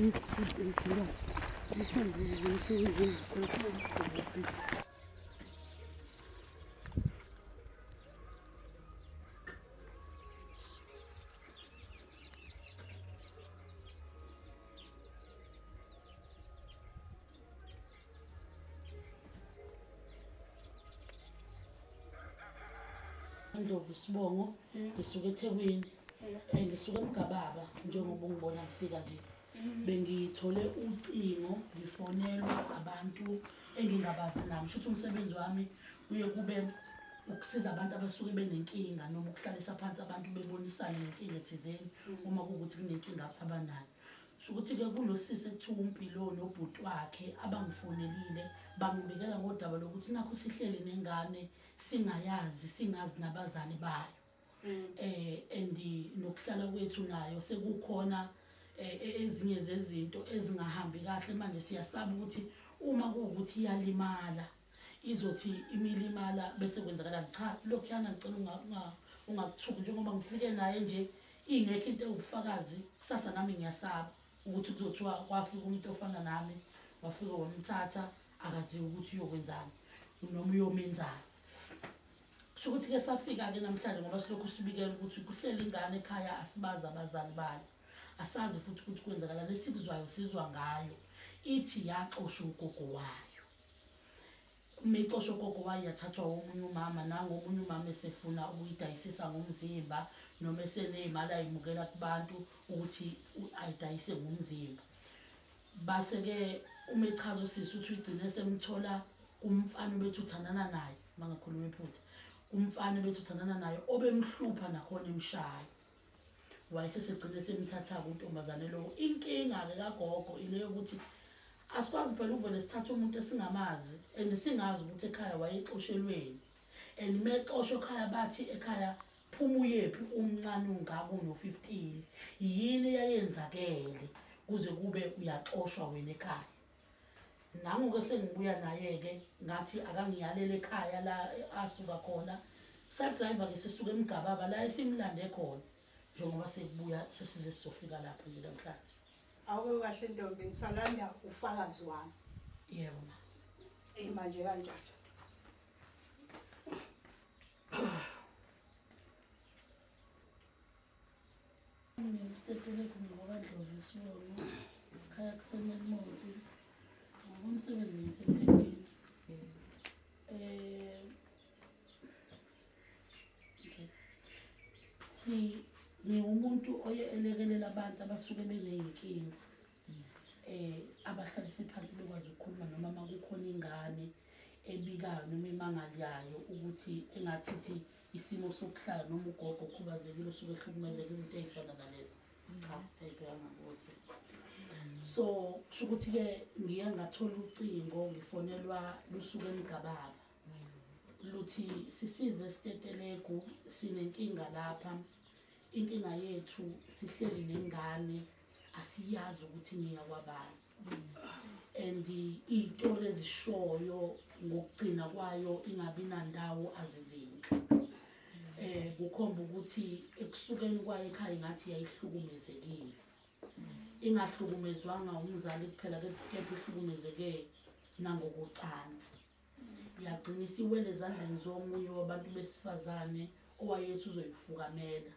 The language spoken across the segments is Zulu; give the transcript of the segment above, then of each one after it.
Ndlovu Sibongo ngisuka eThekwini ngisuka eMgababa njengoba ungibona ngifika nje bengithole ucingo ngifonelwa abantu engingabazi nami shuthi umsebenzi wami kuye kube ukusiza abantu abasuke benenkinga noma ukuhlalisa phansi abantu bebonisane ngenkinga ethizeni uma kuwukuthi kunenkinga abanayo. Sho ukuthi-ke kunosisi ekuthiwa uMpilo nobhuti wakhe abangifonelile bangibikela ngodaba lokuthi nakhu sihleli nengane singayazi singazi nabazali bayo. And nokuhlala kwethu nayo sekukhona ezinye zezinto ezingahambi kahle manje siyasaba ukuthi uma kuwukuthi iyalimala izothi imilimala bese kwenzakalani. Cha lokhuyana ngicela ungakuthuki njengoba ngifike naye nje ingekho into ewubufakazi kusasa nami ngiyasaba ukuthi kuzothiwa kwafika umuntu ofana nami wafika wamthatha akaziwa ukuthi uyokwenzani noma uyomenzani. Kusho ukuthi-ke safika-ke namhlanje ngoba silokhu sibikela ukuthi kuhleli ingane ekhaya asibazi abazali bayo. Asazi futhi ukuthi kwenzakalani esikuzwayo sizwa ngayo. Ithi yaxosha ugogo wayo. Uma ixosha ugogo wayo yathathwa omunye umama nangomunye umama esefuna ukuyidayisisa ngomzimba noma eseney'mali ayimukela kubantu ukuthi ayidayise ngomzimba. Base-ke uma echaza usisi uthi uyigcine semthola kumfana obethi uthandana naye, uma ngakhuluma iphutha, kumfana obethi uthandana naye obemhlupha nakhona emshaya. Wayesesegcine semthatha-ke untombazane lowo. Inkinga-ke kagogo ile yokuthi asikwazi phela uvele sithathe umuntu esingamazi and singazi ukuthi ekhaya wayexoshelweni. And uma exoshwa ekhaya bathi ekhaya phuma uyephi umncane ungaka uno-15 yini eyayenzakele kuze kube uyaxoshwa wena ekhaya. Nangu-ke sengibuya naye-ke ngathi akangiyalele ekhaya la asuka khona. Sadrayiva-ke sisuka eMgababa la esimlande khona njengoba sekubuya sesize sizofika lapho nje namhlanje. Awube kahle ntombi ngisalanda ufakazi wami. Yebo ma. Eyi manje kanjalo. Mina uStetelegu ngokaNdlovu isibongo khaya kuseMelmonti ngokomsebenzi ngiseThekwini. Okay. Si ngiwumuntu oye elekelela abantu abasuke beney'nkinga abahlalise phansi bekwazi ukukhuluma noma uma kukhona ingane ebikayo noma emangalayo ukuthi engathithi isimo sokuhlala noma ugogo okhubazekile osuke ehlukumezeka izinto ey'fana nalezo. Cha, ayibhekanga kuthi. So kusho ukuthi-ke ngiye ngathola ucingo ngifonelwa lusuke eMgababa luthi sisize Stetelegu sinenkinga lapha inkinga yethu sihleli nengane asiyazi ukuthi niya kwabani and iy'tolo ezishoyo ngokugcina kwayo ingabi nandawo azizinhle kukhomba ukuthi ekusukeni kwayo ekhaya ingathi yayihlukumezekile ingahlukumezwanga umzali kuphela kepha ihlukumezeke nangokocansi yagcina isiwele ezandleni zomunye wabantu besifazane owayethi uzoyifukamela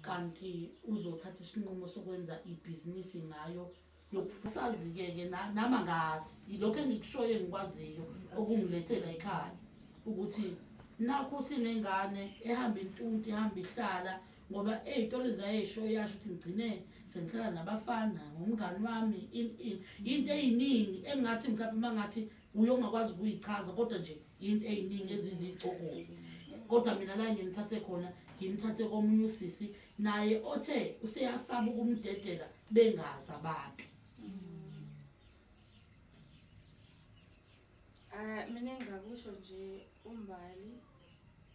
kanti uzothatha isinqumo sokwenza ibhizinisi ngayo yokusazi-ke ke nami angazi yilokhu engikushoyo engikwaziyo okungilethela ekhaya ukuthi nakhu sinengane ehamba intunti ehamba ihlala ngoba ey'tolo zayesho yasho ukuthi ngigcine sengihlala nabafana ngomngani wami into ey'ningi engingathi mhlawumbe uma ngathi uye ongakwazi ukuyichaza kodwa nje into ey'ningi eziziyicokolo kodwa mina la ngimthathe khona ngimthathe komunye usisi naye othe useyasaba ukumdedela bengazi abantu. Mina engingakusho nje uMbali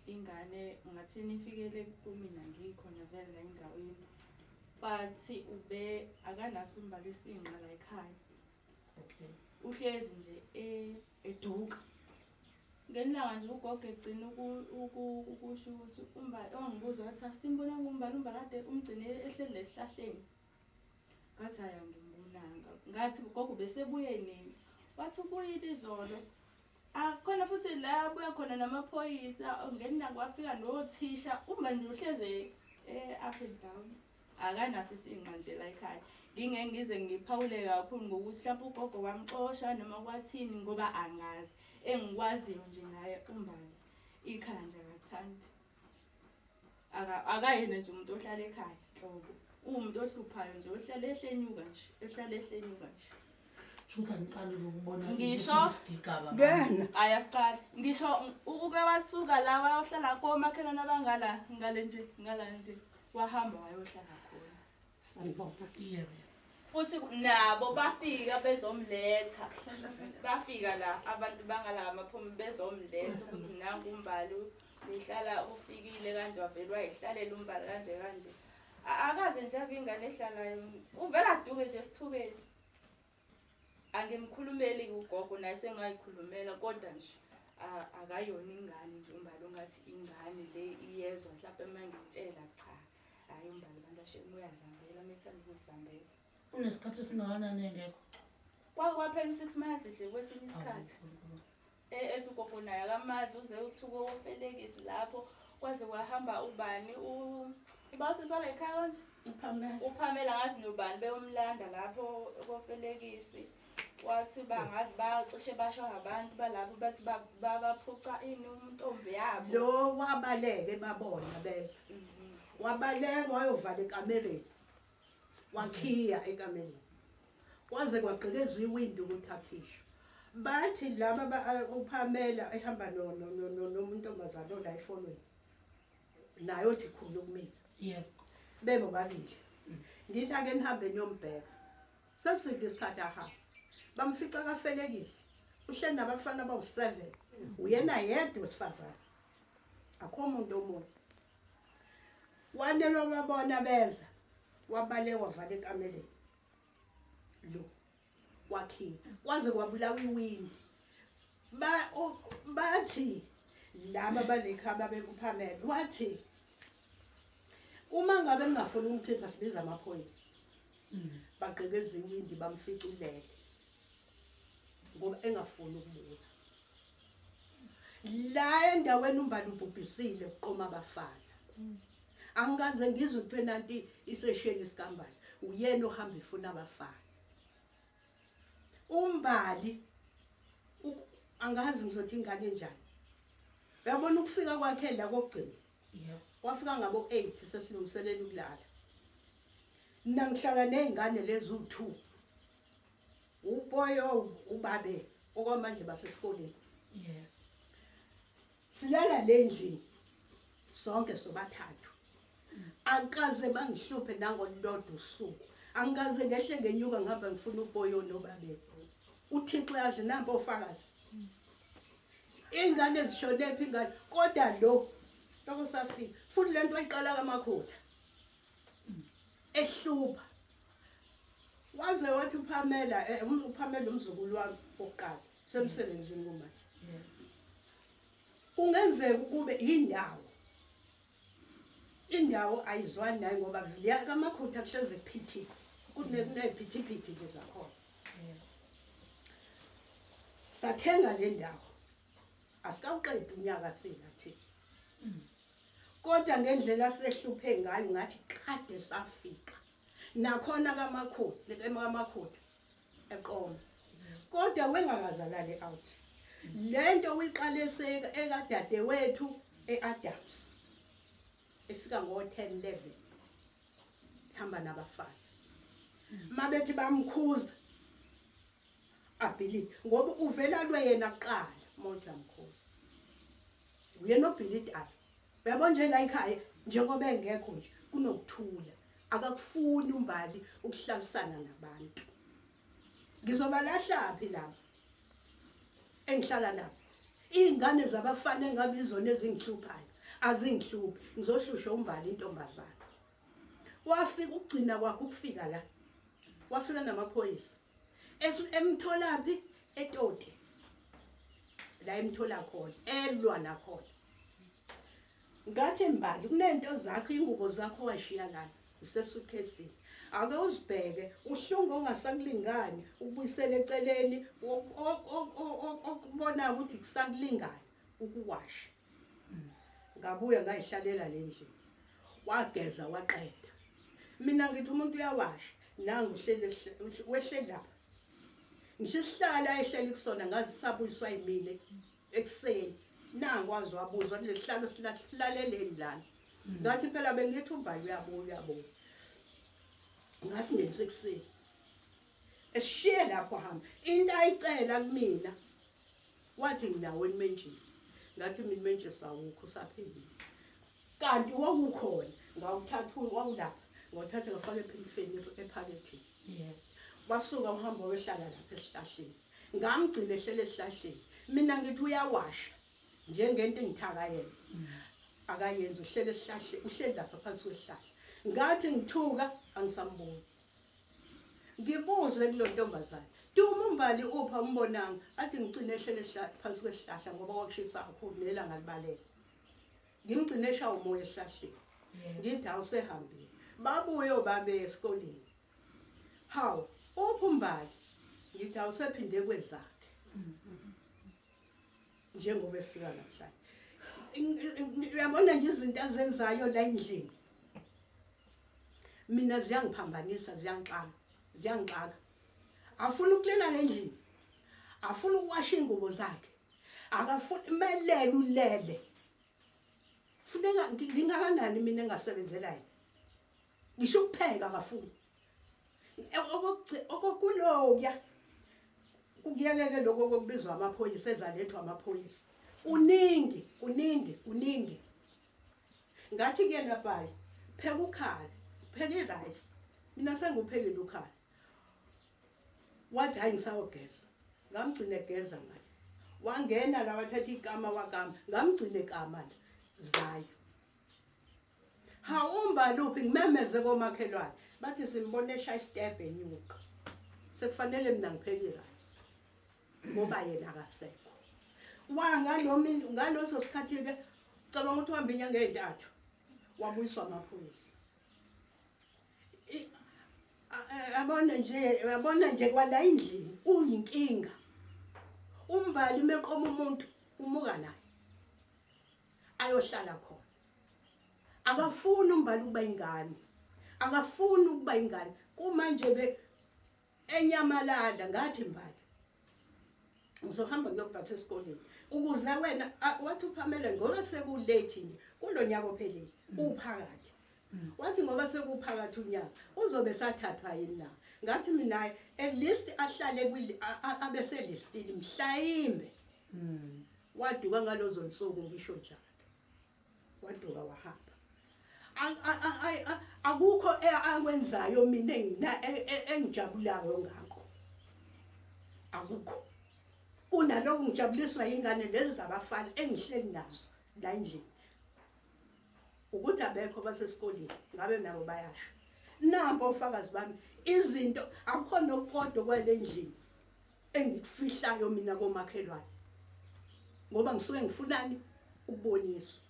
ingane ngathini ifikele kumina ngikhona vele la endaweni but ube akanaso uMbali isinqa la ekhaya. Okay. Uhlezi nje eduka. Ngelanga nje ugogo egcina ukusho ukuthi uMbali wangibuza wathi asimbonanga uMbali uMbali kade umgcine ehleli la esihlahleni. Ngathi hhayi angimbonanga. Ngathi gogo besebuye nini? Wathi ubuyile izolo. Akhona futhi la abuya khona namaphoyisa, ngena kwafika nothisha, uma nje uhleze up and down. Akanaso isinqa nje la ekhaya. Ngingeke ngize ngiphawule kakhulu ngokuthi mhlawumbe ugogo wamxosha noma kwathini ngoba angazi. Engikwaziyo nje ngaye uMbali ikhaya nje akakuthandi. Akayena nje umuntu ohlala ekhaya nhlobo. Uwumuntu ohluphayo nje ohlala ehlenyuka nje, ohlala ehlenyuka nje. Shuthi angiqali ukubona Ngisho- isigigaba. Ngena. Ayasiqali. Ngisho uke wasuka la wayohlala komakhelwane abangala ngale nje, ngala nje. Wahamba wayohlala khona. Sanibona. Yebo. Futhi nabo bafika bezomletha. Bafika la abantu bangala amaphumi bezomletha ukuthi nangu uMbali nihlala ufikile kanje wavele wayihlalela uMbali kanje kanje. Akaze nje abe ingane ehlalayo. Uvela aduke nje esithubeni. Angimkhulumeli ugogo naye sengayikhulumela kodwa nje akayona ingane nje uMbali ongathi ingane le iyezwa mhlawumbe uma ngimtshela cha. Hhayi uMbali bantu ashemu uyazihambela uma ethanda ukuzihambela. Unesikhathi esingakanani engekho? Kwake kwaphela u-6 months nje kwesinye isikhathi. Ethi ugogo naye akamazi uze uthuke ofelekisi lapho kwaze kwahamba ubani uba usisala ekhaya kanje? UPamela. UPamela ngazi nobani beyomlanda lapho kofelekisi. Wathi bangazi bacishe basho abantu balapho bathi babaphuca ini umntombi yabo. Lo wabaleke babona beza. Wabaleka wayovala ekamereni. Wakhiya ekamereni. Kwaze kwagqikezwa iwindi ukuthi akhishwe. Bathi laba uPamela ehamba nomuntombazane ola efonweni. Naye othi khulu kumina. Yebo. Bebo babili. Ngithi ake nihambe niyombheka. Seside isikhathi ahamba. Bamfica kaFelekisi. Uhleli nabafana abawu-7. Uyena yedwa wesifazane. Akho umuntu omunye. Wanelwa wabona beza. Wabaleka wavala ekameleni. Lo wakhiya. Kwaze kwabulawa iwindi. Bathi laba balekhaba bekuPamela wathi uma ngabe ningafuni umkhipha sibiza amaphoyisa. Bagqekeza iwindi bamfica ulele. Ngoba engafuni ukubuya. La endaweni uMbali ubhubhisile uqoma abafana. Angikaze ngizwe kuthiwe nanti isesheni sikaMbali. Uyena ohamba efuna abafana. uMbali angazi ngizothi ingane enjani. Uyabona ukufika kwakhe la kokugcina. Yebo. Wafika ngabo 8 sesilungiselela ukulala. Mina ngihlala nezingane lezi u2. Uboyo ubabe okwamanje basesikoleni. Yebo. Silala le ndlini sonke sobathathu. Angikaze bangihluphe nangolulodwa usuku. Angikaze ngehle ngenyuka ngihamba ngifuna uboyo nobabe. uThixo yazi nampo ofakazi. Ingane zishonephi ingane kodwa lo lokho safika futhi lento ayiqala kaMakhutha ehlupha waze wathi uPamela uPamela umzukulu wami oqala semsebenzini kumanje kungenzeka ukube indawo indawo ayizwani naye ngoba vile kaMakhutha kuhleze kuphithisa kunephithiphithi nje zakhona. Sathenga le ndawo asikawuqedi unyaka sina thina kodwa ngendlela sehluphe ngayo ngathi kade safika nakhona kaMakhutha kaMakhutha eqoma kodwa wengakazalali out lento uyiqale ekadadewethu eAdams efika ngo 10 11 hamba nabafana mabethi bamkhuza abhilidi ngoba uvela lwe yena kuqala umuntu amkhuza uyena obhilidayo. Uyabona nje la ekhaya njengoba engekho nje kunokuthula akakufuni uMbali ukuhlalisana nabantu. Ngizobalahlaphi laba engihlala nabo? Iy'ngane zabafana engabe izona ezingihluphayo azingihluphi, ngizohlushwa uMbali intombazane. Wafika ukugcina kwakhe ukufika la wafika namaphoyisa emtholaphi eToti la emthola khona elwa nakhona. Ngathi Mbali kunento zakho ingubo zakho washiya lana zisesuitcasini. Ake uzibheke uhlungu ongasakulingani ukubuyisele eceleni okubona ukuthi kusakulingana ukuwasha. Ngabuya ngayihlalela le ndlini. Wageza waqeda. Mina ngithi umuntu uyawasha nangu uhleli wehleli lapha. Ngisho isihlalo ayehleli kusona ngazi sabuyiswa yimina ekuseni. Nangu waze wabuzwa kulesihlalo silaleleni lana. Ngathi phela bengithi uMbali uyabuya uyabuya. Ngasingenisa ekuseni. Esishiye lapho hamba. Into ayicela kumina wathi nginawo imentshisi. Ngathi mina imentshisi awukho usaphelile. Kanti wawukhona ngawuthatha wawulapha ngawuthatha ngafaka ephilifeni ephaketheni. Yebo. Wasuka uhamba wehlala lapha esihlahleni. Ngamgcina ehlele esihlahleni. Mina ngithi uyawasha njengento engithe akayenze. Akayenze uhlele esihlahleni, uhleli lapha phansi kwesihlahla. Ngathi ngithuka angisamboni. Ngibuze kulo ntombazane, Duma uMbali uphi awumbonanga? Athi ngigcine ehlele phansi kwesihlahla ngoba kwakushisa kakhulu nelanga libalele. Ngimgcine eshaya umoya esihlahleni. Ngithi awusehambile. Babuye obabe esikoleni. Hawu, uphi uMbali? Ngithi awusephinde kwezakhe. Njengoba efika namhlanje. Uyabona nje izinto azenzayo la endlini. Mina ziyangiphambanisa, ziyangixaka, ziyangixaka. Afuna ukuklina le ndlini. Afuna ukuwasha ingubo zakhe. Akafuni melele ulele. Funeka ngingakanani mina engasebenzela yena. Ngisho ukupheka akafuni. Okokulokuya kukuyekeke lokho kokubizwa amaphoyisa ezalethwa amaphoyisa. Kuningi, kuningi, kuningi. Ngathi kuyena bhayi, pheka ukhala, pheka i-rice. Mina sengiwuphekile ukhala. Wathi hayi ngisawogeza. Ngamgcina egeza ngale. Wangena la wathatha ikama wakama. Ngamgcina ekama la zayo. Hawu uMbaluphi ngimemeze komakhelwane. Bathi simbone eshaya istep enyuka. Sekufanele mina ngipheke i-rice. Ngoba yena akasekho. Wangalo ngaloso sikhathi ke cabanga ukuthi uhamba inyanga ezintathu wabuyiswa amaphoyisa. Yabona nje, uyabona nje kwala endlini uyinkinga. UMbali meqoma umuntu umuka naye. Ayohlala khona. Akafuni uMbali ukuba ingane. Akafuni ukuba ingane. Kumanje be enyamalala ngathi Mbali ngizohamba ngiyokubhatha esikoleni ukuze wena wathi uPamela ngoba sekulate nje kulonyaka ophelile uphakathi. Wathi ngoba sekuphakathi unyaka uzobe sathathwa yini na? Ngathi mina at least ahlale abe selistini mhlawumbe. Waduka ngalozo nsuku ngisho njalo. Waduka wahamba. Akukho akwenzayo mina engijabulayo ngakho. Akukho. Kunalokho ngijabuliswa ingane lezi zabafana engihleli nazo la endlini. Ukuthi abekho basesikoleni ngabe nabo bayasho. Nampo ofakazi bami izinto akukho nokukodwa kwale ndlini engikufihlayo mina komakhelwane. Ngoba ngisuke ngifunani ukuboniswa.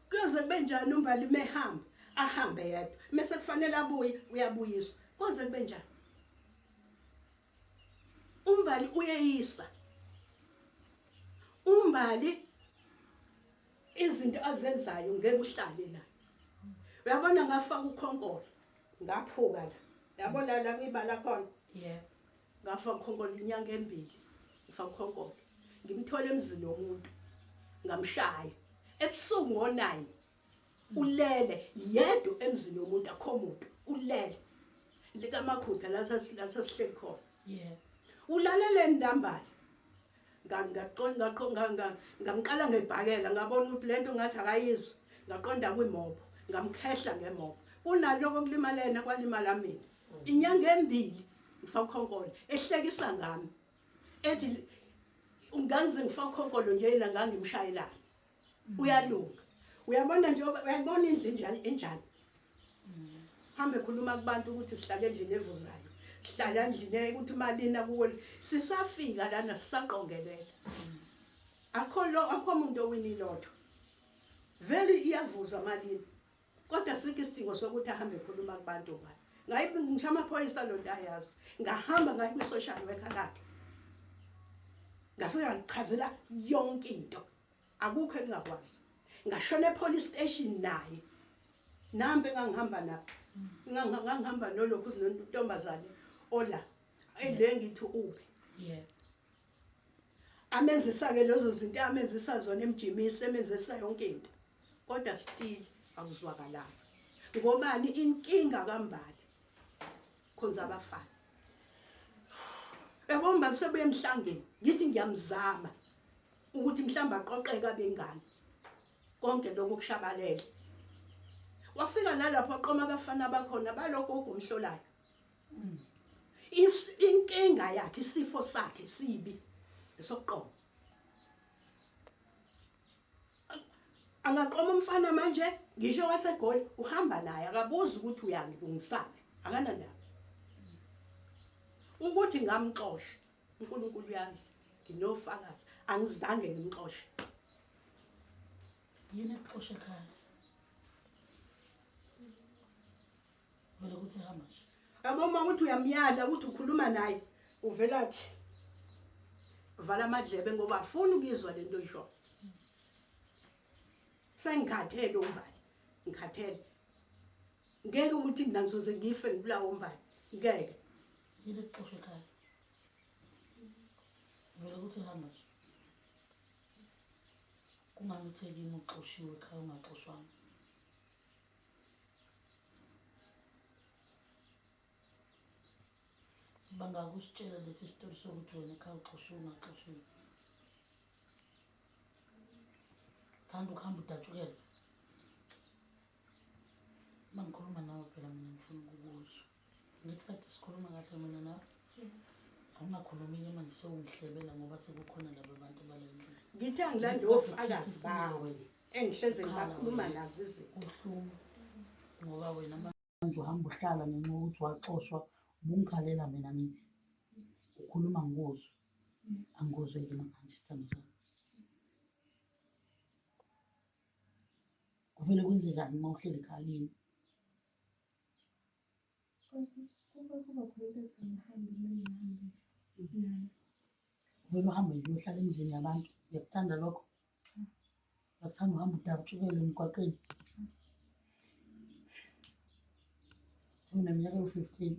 Kuyoze kube njani uMbali mehamba ahambe yedwa mese kufanele abuye uyabuyiswa koze kube njani? UMbali uyeyisa. UMbali izinto azenzayo ngeke uhlale naye. Uyabona ngafaka ukhonkolo ngaphuka la. Yabona la ngibala khona. Yebo. Ngafaka ukhonkolo inyanga embili. Ngifaka ukhonkolo. Ngimthola emzini womuntu. Ngamshaya. Ebusuku ngo9 ulele yedwa emzini womuntu akho muntu ulele. Likamakhutha la sasihleli khona. Yebo. Ulaleleni lambali. Ngamqala ngebhakela ngabona ukuthi lento ngathi akayizwa. Ngaqonda kwimopho, ngamkhehla ngemopho. Kunaloko kulimalena kwalimala mina. Inyanga embili ngifaka ukhonkolo ehlekisa ngami. Ethi ungangize ngifaka ukhonkolo nje yena ngangimshayelana. Uyalunga. Uyabona nje uyabona indlu injani injani. Hambe khuluma kubantu ukuthi sihlale endlini evuzayo. Sihlala endlini ukuthi malina kuwo sisafika lana sisaqongelela. Akho lo akho umuntu owini lotho. Vele iyavuza malini. Kodwa sikho isidingo sokuthi ahambe ekhuluma kubantu ngani. Ngayi ngisho amaphoyisa lo nto ayazi. Ngahamba ngayi kwi-social worker lakhe. Ngafika ngichazela yonke into. Akukho engingakwazi. Ngashona e-police station naye. Nambe engangihamba nabo. Ngangihamba nolokhu nontombazane ola. Le ngithi uphi. Yeah. Amenzisa-ke lezo zinto amenzisa zona emjimisa emenzisa yonke into. Kodwa still akuzwakalanga. Ngobani inkinga kaMbali khonza abafana. Yabo uMbali sebuye emhlangeni ngithi ngiyamzama ukuthi mhlawumbe aqoqeke abengane. Konke lokhu kushabalele. Wafika nalapho waqoma abafana bakhona balogogo omhlolayo. If inkinga yakhe isifo sakhe sibi esokuqoma. Angaqoma umfana manje ngisho waseGoli uhamba naye akabuzi ukuthi uyangilungisaphi akanandaba. Ukuthi ngamxosha uNkulunkulu uyazi nginofakazi angizange ngimxoshe. Yini ekuxosha ekhaya? Vele kuthi hamba nje. Yabo uma uthi uyamyala ukuthi ukhuluma naye uvela athi vala amadlebe ngoba afuni ukuyizwa lento oyishoyo. Sengikhathele uMbali, ngikhathele. Ngeke ukuthi mina ngizoze ngife ngibulawa uMbali, ngeke. Yini ekuxosha ekhaya? Vele kuthi hamba nje. Kungani uthe kimi uxoshiwe ekhaya ungaxoshwanga? Sibanga ukusitshela lesi sitori sokuthi wena ekhaya uxoshiwe ungaxoshiwe. Thanda ukuhamba udatshukelwa. Uma ngikhuluma nawe phela mina ngifuna ukukuzwa. Ngithi kade sikhuluma kahle mina nawe. Awungakhulumi-ke manje sewungihlebela ngoba sekukhona laba bantu bale ndlela. Ngithe angilande ofakazi bawo engihleze ngibakhuluma nazo izinto. Kubuhlungu ngoba wena manje uhamba uhlala ngenxa yokuthi waxoshwa ubungikhalela mina ngithi ukhuluma ngikuzwe. Angikuzwe-ke namanje sithando sami. Kuvele kwenzenjani uma uhleli ekhaya kini? Uvele uhambe nje uyohlala emizini yabantu. Uyakuthanda lokho? Uyakuthanda uhamba udabutshukele emgwaqeni? Sewuneminyaka ewu-15.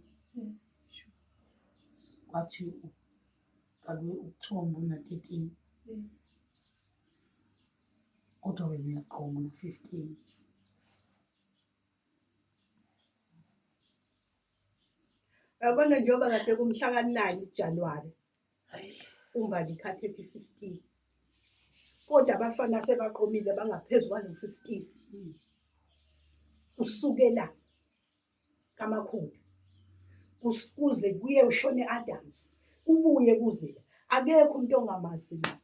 Kwathi uqale ukuthomba una-13. Kodwa wena uyaqoma una-15. Yabona njengoba kade kumhla ka-9 Januwari uMbali ikhathi ethi 15 kodwa abafana sebaqomile bangaphezu kwalo 15 kusukela kamakhulu kuze kuye ushone Adams kubuye kuze akekho umuntu ongamazi la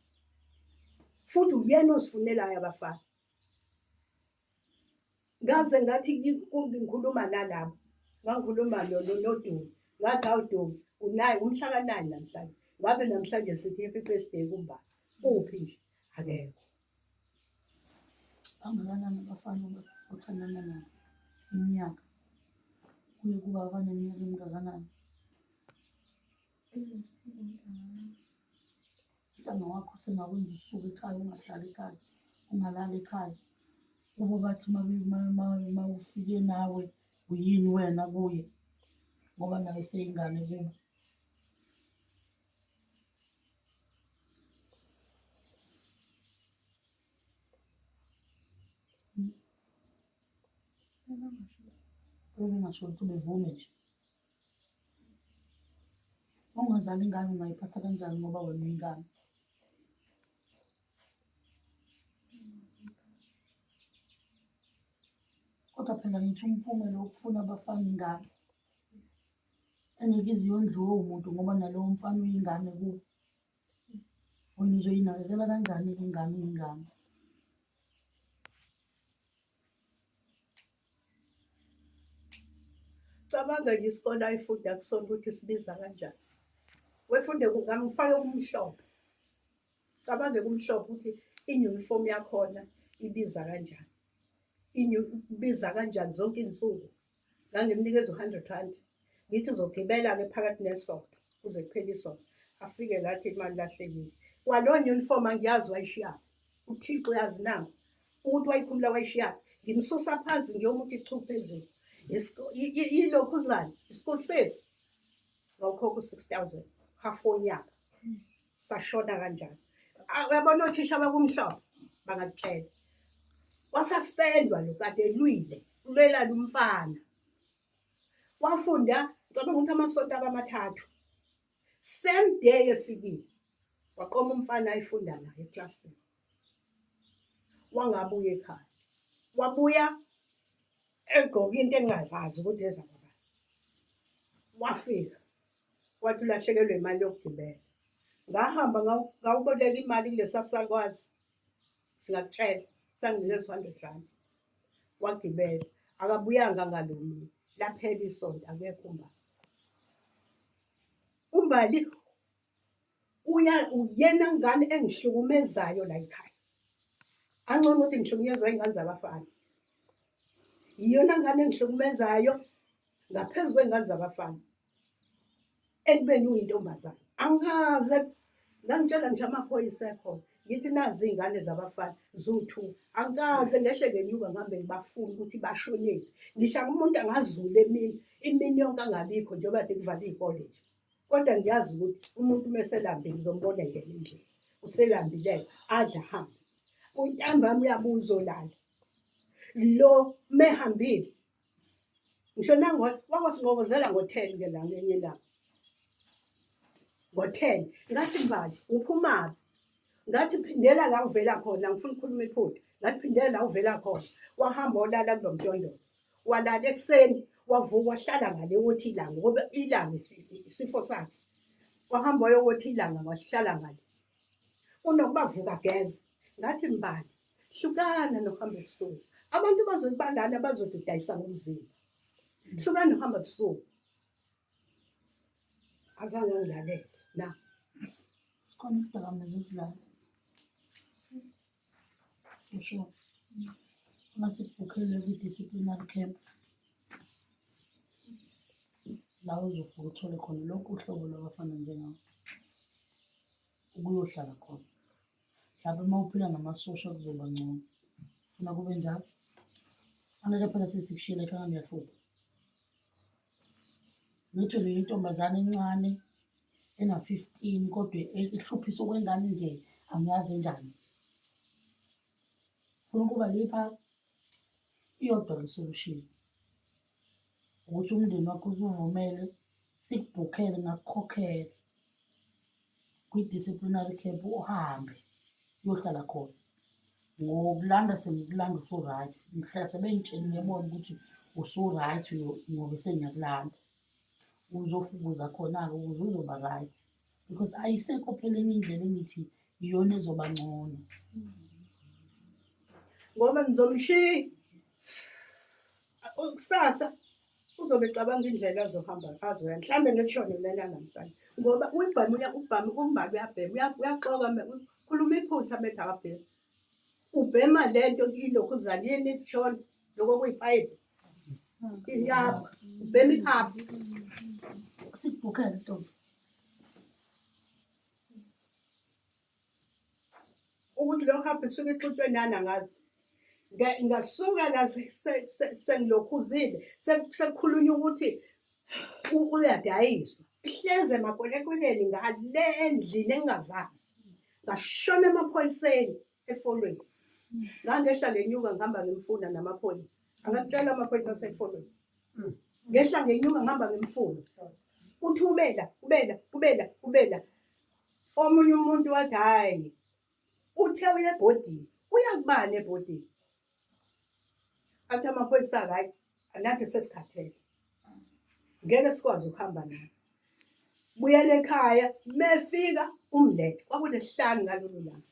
futhi uyena ozifunelayo abafana. Ngaze ngathi ngikhuluma nalabo, ngangikhuluma noDumi, ngathi hawu Dumi, unaye umhla ka-nine namhlanje, ngabe namhlanje sithi happy birthday kuMbali, uphi nje? Akekho. Bangakanani abafana othandana nabo iminyaka? Kuye kuba abaneminyaka emingakanani? Umntana wakho sengakwenza usuke ekhaya ungahlali ekhaya, ungalali ekhaya. Kubo bathi uma ufike nawe uyini wena kuye ngoba naye useyingane kubo. Bebengasho lutho bevume nje. Uma ungazali ingane ungayiphatha kanjani ngoba wena uyingane? Kodwa phela ngithi umphumela wokufuna abafana ingane. Engeke ize iyondliwe umuntu ngoba nalowo mfana uyingane kuwe. Wena uzoyinakekela kanjani-ke ingane uyingane? Cabanga nje isikole ayifunda kusona ukuthi sibiza kanjani. Wefunde ngamfake kumhlophe. Cabange kumhlophe ukuthi i-uniform yakhona ibiza kanjani. Ibiza kanjani zonke iy'nsuku. Ngangimnikeza u-hundred rand. Ngithi uzogibela-ke phakathi nesonto kuze kuphele isonto. Afike la athi imali lahlekile. Kwalona uniform angiyazi wayishiyaphi. UThixo uyazi nangu ukuthi wayikhumula wayishiyaphi. Ngimsusa phansi ngiyomuthi chu phezulu. Ilokhuzana, i-school fees. Ngawukhokha u-6,000 half wonyaka. Sashona kanjalo. Uyabona othisha abakumhlophe bangakutshela. Wasasuspendwa lo kade elwile, ulwela lo mfana. Wafunda ngicabanga ukuthi amasonto abamathathu. Same day efikile waqoma umfana ayefunda naye eklasini. Wangabuya ekhaya. Wabuya egqoke into engingazazi ukuthi ezakabani. Wafika wathi ulahlekelwe imali yokugibela. Ngahamba ngawuboleka imali kulesa sakwazi singakutshela sanginikeza u-hundred rand wagibela akabuyanga ngalo mini laphela isonto akekho uMbali. UMbali uya uyena ngane engihlukumezayo la ekhaya. Angcono ukuthi ngihlukunyezwa ingane zabafana. Iyona ngane engihlukumezayo ngaphezu kwey'ngane zabafana ekubeni uyintombazane. Angikaze ngangitshela ngisho amaphoyisa ekhona ngithi nazi iy'ngane zabafana ziwu-two angikaze ngehle ngenyuka ngihambe ngibafuna ukuthi bashonephi. Ngisho umuntu angazula emini imini yonke angabikho njengoba kade kuvalwe iy'kole nje. Kodwa ngiyazi ukuthi umuntu uma eselambile uzombona engena endlini. Uselambile-ke adle ahambe. Untambama uyabuya uzolala. Lo mehambile ngisho nango wakwasingqokozela ngo-10 ke la ngenye ilanga. Ngo-10 ngathi Mbali uphumaphi? Ngathi phindela la uvela khona ngifuna ukukhuluma iphutha. Ngathi phindela la uvela khona. Wahamba olala kulo mjondolo. Walala ekuseni wavuka wahlala ngale wothi ilanga ngoba ilanga isifo sakhe. Wahamba wayowothi ilanga wahlala ngale. Kunokuba vuka geza. Ngathi Mbali hlukana nokuhamba ebusuku. Abantu bazothi balana bazothi udayisa ngomzimba. Hlukana nokuhamba ebusuku. Azange angilalele na. Sikhona isidakamizwa esilala. Usho. Uma sikubhukhele kwi-disciplinary camp la uzofika uthole khona lonke uhlobo lwabafana njengawe ukuyohlala khona. Mhlawumbe uma uphila namasosha kuzoba ngcono. Funa kube njalo? Angeke phela sesikushiyele ekhaya ngiyahlupha. Ngithi le intombazane encane ena-15 kodwa ihluphisa okwengane nje angiyazi enjani. Funa ukuba lipha iyodwa le solution. Ukuthi umndeni wakho usuvumele sikubhukhele ngakukhokhela kwi-disciplinary camp uhambe uyohlala khona. Ngokulanda sengikulanda usu-right, mhla sebengitshelile bona ukuthi usu-right ngobe sengiyakulanda. Uzofukuza khona-ke ukuze uzoba right because ayisekho phela enye indlela engithi iyona ezoba ngcono. Ngoba ngizomshiya kusasa uzobe ecabanga indlela azohamba azoya mhlawumbe ngekushone lena namhlanje ngoba uyibhema ubhama umbali uyabhema uyaxoka khuluma iphutha bethi akabhemi ubhema le nto ilokhu uzalini kushona lokho kuyipayipi iyapha ubhema iphaphu Sikubhukhele ntombi. Ukuthi lo haphu isuke ixutshwe nani angazi. Ngasuka la sengilokhuzile sekukhulunywa ukuthi uyadayiswa. Ihlezi emakwelekweleni ngale endlini engingazazi. Ngashona emaphoyiseni efolweni. Ngangehla ngenyuka ngihamba ngimfuna namaphoyisa. Angakutshela amaphoyisa asefolweni. Ngehla ngenyuka ngihamba ngimfuna. Uthi ubela, ubela, ubela, ubela. Omunye umuntu wathi hhayi, uthe uya ebhodini. Uya kubani ebhodini? Athi amaphoyisa-ke hhayi, nathi sesikhathele. Ngeke sikwazi ukuhamba naye. Buyela ekhaya, mefika umlethe. Kwakulesihlanu ngalolo langa.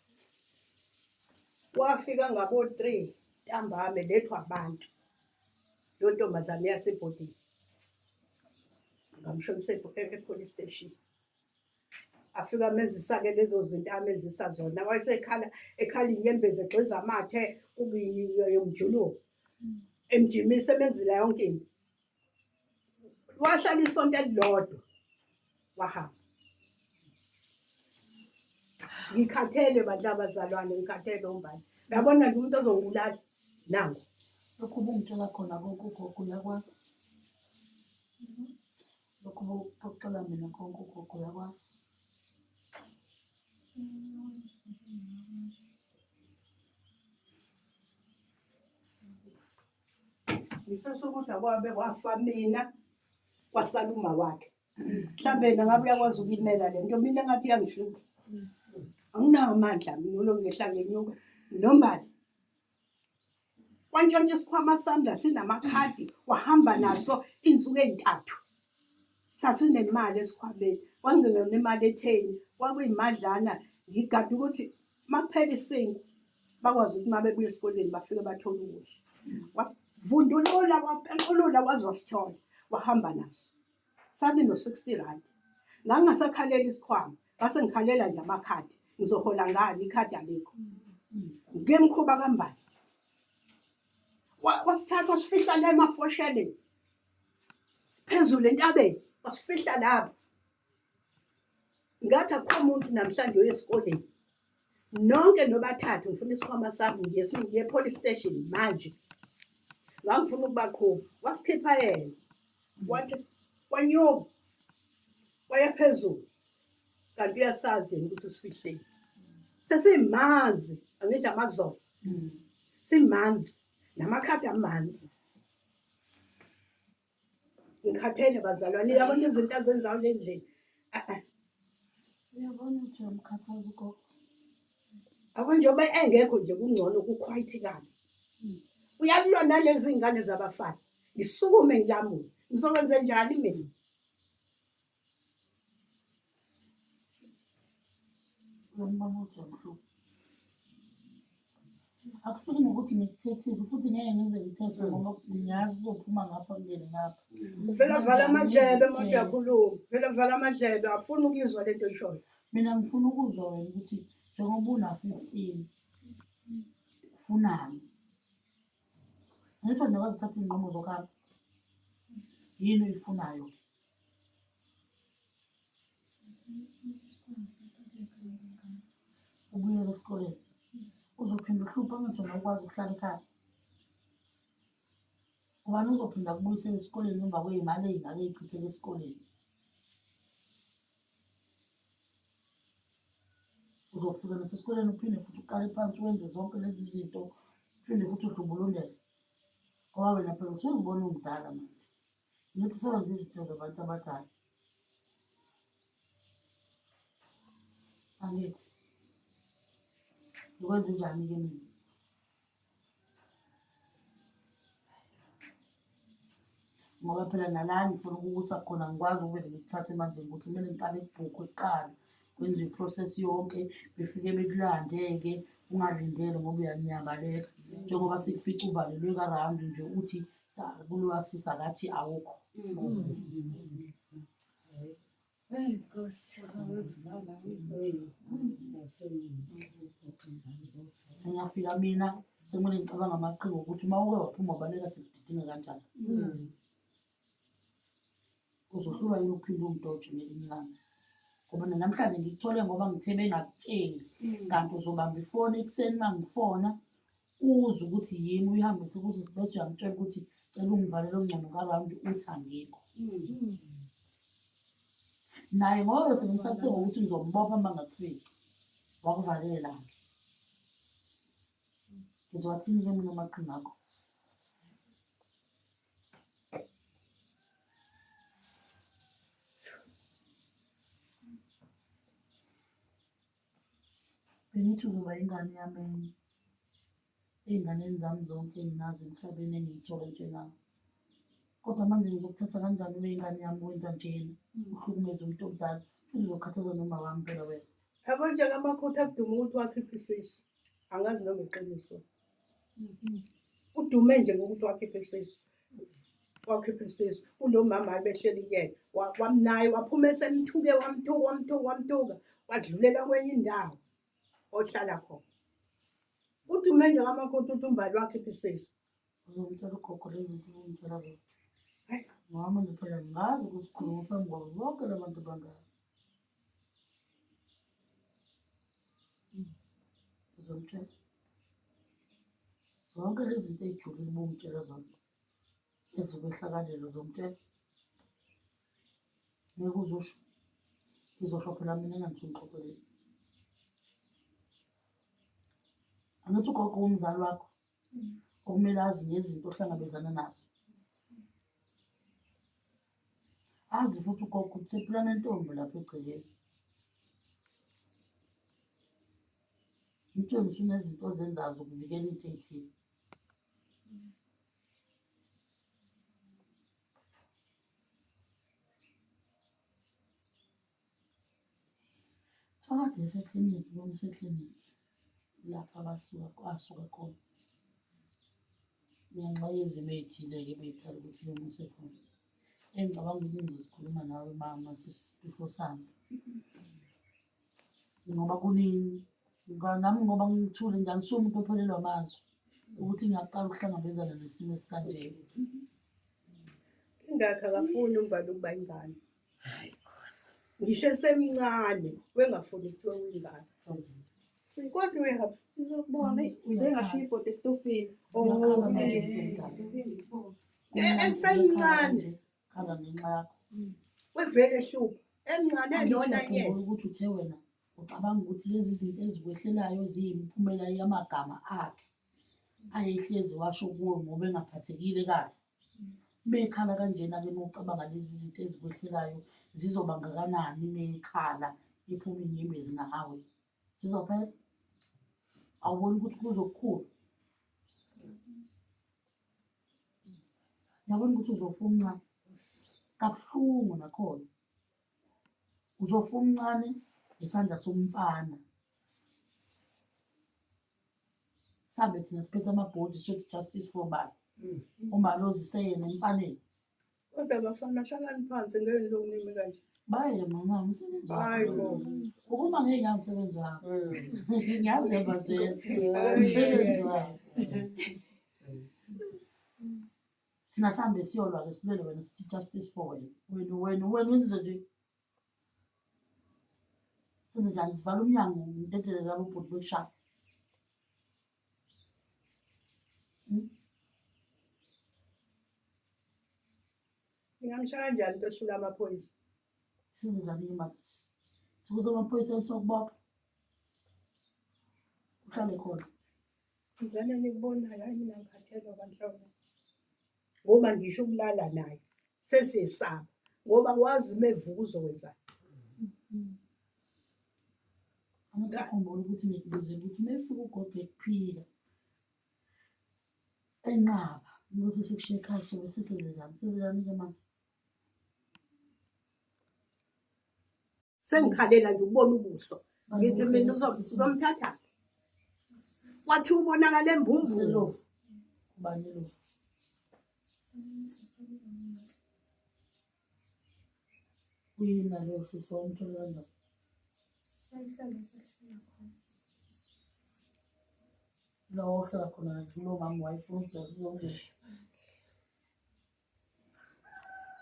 Wafika ngabo-three ntambama elethwa abantu. Lo ntombazane yasebhodini. Ngamshonisa e-police station. Afike amenzisa-ke lezo zinto amenzisa zona. Wayesekhala ekhala inyembezi egxiza amathe yomjuluko. Emjimisa emenzela yonke into. Wahlala isonto elilodwa wahamba. Ngikhathele bandla abazalwane, ngikhathele umbali. Uyabona nje umuntu ozongibulala nangu. Lokhu ubungitshela khona konke ugogo uyakwazi. Lokhu ubuxoxela mina konke ugogo uyakwazi. Ngifisa ukuthi akwabe kwafa mina kwasala uma wakhe. Mhlawumbe yena ngabe uyakwazi ukuyimela le nto mina ngathi iyangihlula. Anginawo amandla mina ulo ngehla ngenyuka nombali. Wantshontsha isikhwama sami la sinamakhadi wahamba naso iy'nsuku ey'ntathu. Sasinemali esikhwameni, kwakungeyona imali etheni, kwakuyimadlana ngigade ukuthi uma kuphela isinkwa bakwazi ukuthi uma bebuya esikoleni bafike bathole ukudla. Wasivundulula wapequlula waze wasithola wahamba naso. Sabi no-60 rand. Ngangingasakhaleli isikhwama, ngase ngikhalela nje amakhadi. Ngizohola ngani ikhadi alikho. Ngemkhuba kambali. Wasithatha wasifihla la emafosheleni. Phezulu entabeni wasifihla lapho. Ngathi akukho muntu namhlanje oya esikoleni. Nonke nobathathu ngifuna isikhwama sami ngiye ngiye police station manje. Ngangifuna ukubaqhuba. Wasikhipha yena. Wathi kwanyuka waya phezulu. Kanti uyasazi yena ukuthi usifihlile. Sesimanzi, angithi amazolo. Simanzi namakhadi amanzi. Ngikhathele bazalwane, uyabona izinto azenzayo le ndlela. Ah, ah. Uyabona ukuthi uyamkhathaza ugogo. Yabo njengoba engekho nje kungcono kukhwayithi kabi. Uyalwa nalezi ngane zabafana. Ngisukume ngilamule. Ngizokwenze njani mina? Uyambona ukuthi uyamhlupha. Akufiki nokuthi ngikuthethise futhi ngeke ngize ngithethe ngoba ngiyazi kuzophuma ngapha kungene ngapha. Vele avala amadlebe uma uyakhuluma. Vele avala amadlebe afuna ukuyizwa lento oyishoyo. Mina ngifuna ukuzwa wena ukuthi njengoba una-15 ufunani? Ngisho nokwazi uthatha iy'nqumo zokuhamba. Yini oyifunayo? Ubuyele esikoleni. Uzophinda uhluphe angithi wena ukwazi ukuhlala ekhaya. Ubani uzophinda akubuyisele esikoleni emva kwey'mali ey'ngaka ey'chitheka esikoleni? Uzofika nasesikoleni uphinde futhi uqale phansi wenze zonke lezi zinto, uphinde futhi udlubulundele. Ngoba wena phela usuzibona umdala manje. Ngithi sewenza izinto zabantu abadala. Angithi. Ngikwenze njani-ke mina? Ngoba phela nala ngifuna ukukusa khona ngikwazi ukuvele ngikuthathe manje ukuthi kumele ngiqale kubhukhwe kuqala kwenziwe i-process yonke befike bekulande-ke ungalindele ngoba uyanyabaleka njengoba sikufica uvalelwe karawundi nje uthi kulowa sisi akathi awukho. Ngiyafika mina sekumele ngicabanga amaqhinga okuthi uma uke waphuma wabaleka sikudidinga kanjani. Uzohlulwa yini ukuphinda ungidoje ngelinye ilanga? Ngoba namhlanje ngikuthole ngoba ngithe bengakutsheli kanti uzobamba ifoni ekuseni uma ngifona uzwe ukuthi yimi uyihambise kuze bese uyangitshela ukuthi cela ungivalele ongcono karawundi uthi angikho. Naye ngoba bese ngimsabise ngokuthi ngizombopha uma ngakufica wakuvalela-ke. Ngizowathini-ke mina amaqhinga akho? Bengithi uzoba ingane yami enye. Ey'nganeni zami zonke enginazo emhlabeni engiyithole njengawe. Kodwa manje ngizokuthatha kanjani ube ingane yami wenza njena, uhlukumeze umuntu omdala, futhi uzokhathaza noma wami phela wena. Yabo nje kamakhutha kuduma ukuthi wakhipha isisu. Angazi noma iqiniso. Udume nje ngokuthi wakhipha isisu. Wakhipha isisu. Kulo mama abehleli kuyena. Wamnaye waphuma esemthuke wamthuka wamthuka wamthuka. Wadlulela kwenye indawo ohlala khona. Udume nje kamakhutha uthi uMbali wakhipha isisu. Uzomtshela ugogo lezi zinto ubungitshela zona. Ngoba manje phela ngingazi ukuzikhuluma phambi kwabo bonke la bantu abangaka. Uzomtshela. Zonke lezi zinto ey'julile ubungitshela zona ezikwehlakalele uzomtshela. Ngeke uze usho. Ngizosho phela mina engathi ungixoxelile. Angithi ugogo wumzali wakho okumele azi ngezinto ohlangabezana nazo. Azi futhi ugogo ukuthi sephila nentombi lapha egcekeni. Mtshele usunezinto ozenzayo zokuvikela into ey'thile. Kuthiwa kade eseklinikhi, bamusa eklinikhi lapha abasuka asuka khona. Ngenxa yezimo ey'thile-ke ebey'dala ukuthi bemuse khona. Engicabanga ukuthi ngizozikhuluma nawe mama before sihambe. Ngoba kuningi, nami ngoba ngithule nje angisuye umuntu ophelelwa amazwi ukuthi ngiyaqala ukuhlangabezana nesimo esikanje. Ingakho akafuni uMbali ukuba ingane. Ngisho esemncane wengafuni kuthiwa uyingane. Kodwa uyahamba. Sizokubona sengashiya ibhodi esitofini. Uyakhala manje umntomdala. Esemncane Khala ngenxa yakho. wevele ehlupha. Emncane Angithi enona uyakhumbula years. ukuthi uthe wena ucabanga ukuthi lezi zinto ezikwehlelayo ziyimiphumela yamagama akhe ayehlezi washo kuwe ngoba engaphathekile kahle. Mekhala kanjena-ke uma ucabanga lezi zinto ezikwehlelayo zizoba ngakanani mekhala iphuma inyembezi ngawe. Zizophela? Awuboni ukuthi kuzokukhulu? Uyabona ukuthi uzofa umncane kabuhlungu nakhona. Uzofa umncane ngesandla somfana. Sihambe thina siphethe amabhodi siyothi justice for bani. Uma lozise yena emfaneni. Kodwa bafana hlalani phansi ngeke nilokhu nimi kanje. Baye mama umsebenzi Hayi wakho. bo. Ukuma ngeke umsebenzi wakho. Ngiyazi uyabazenza. Umsebenzi wakho. Thina sihambe siyolwa-ke silwele wena sithi justice for wena. Wena wena wena wenze nje. Senze njani sivala umnyango ngidedele labo bhuti bekushaya. Ngingamshaya kanjani into ehlula amaphoyisa? Senze njani-ke manje? Sikuze amaphoyisa esokubopha. Uhlale khona. Ngizwana nikubonayo, hayi mina ngikhathele kwanhlobo. Ngoba ngisho ukulala naye sesiyesaba ngoba wazi uma evuka uzokwenzani. Angithi ukhumbula ukuthi ngikubuzile ukuthi uma efika ugogo ekuphika enqaba ukuthi sikushiye ekhaya sobe sesenze njani? Senze njani-ke manje? Sengikhalela nje ukubona ubuso. Ngithi mina uzomthatha. Wathi ubonakala embumbulu. Selofu. Ubani elofu? Uyini naloyo sisi wamthola kanjani? La ohlala khona kulo mama wayefuna ukudayisisa umndeni.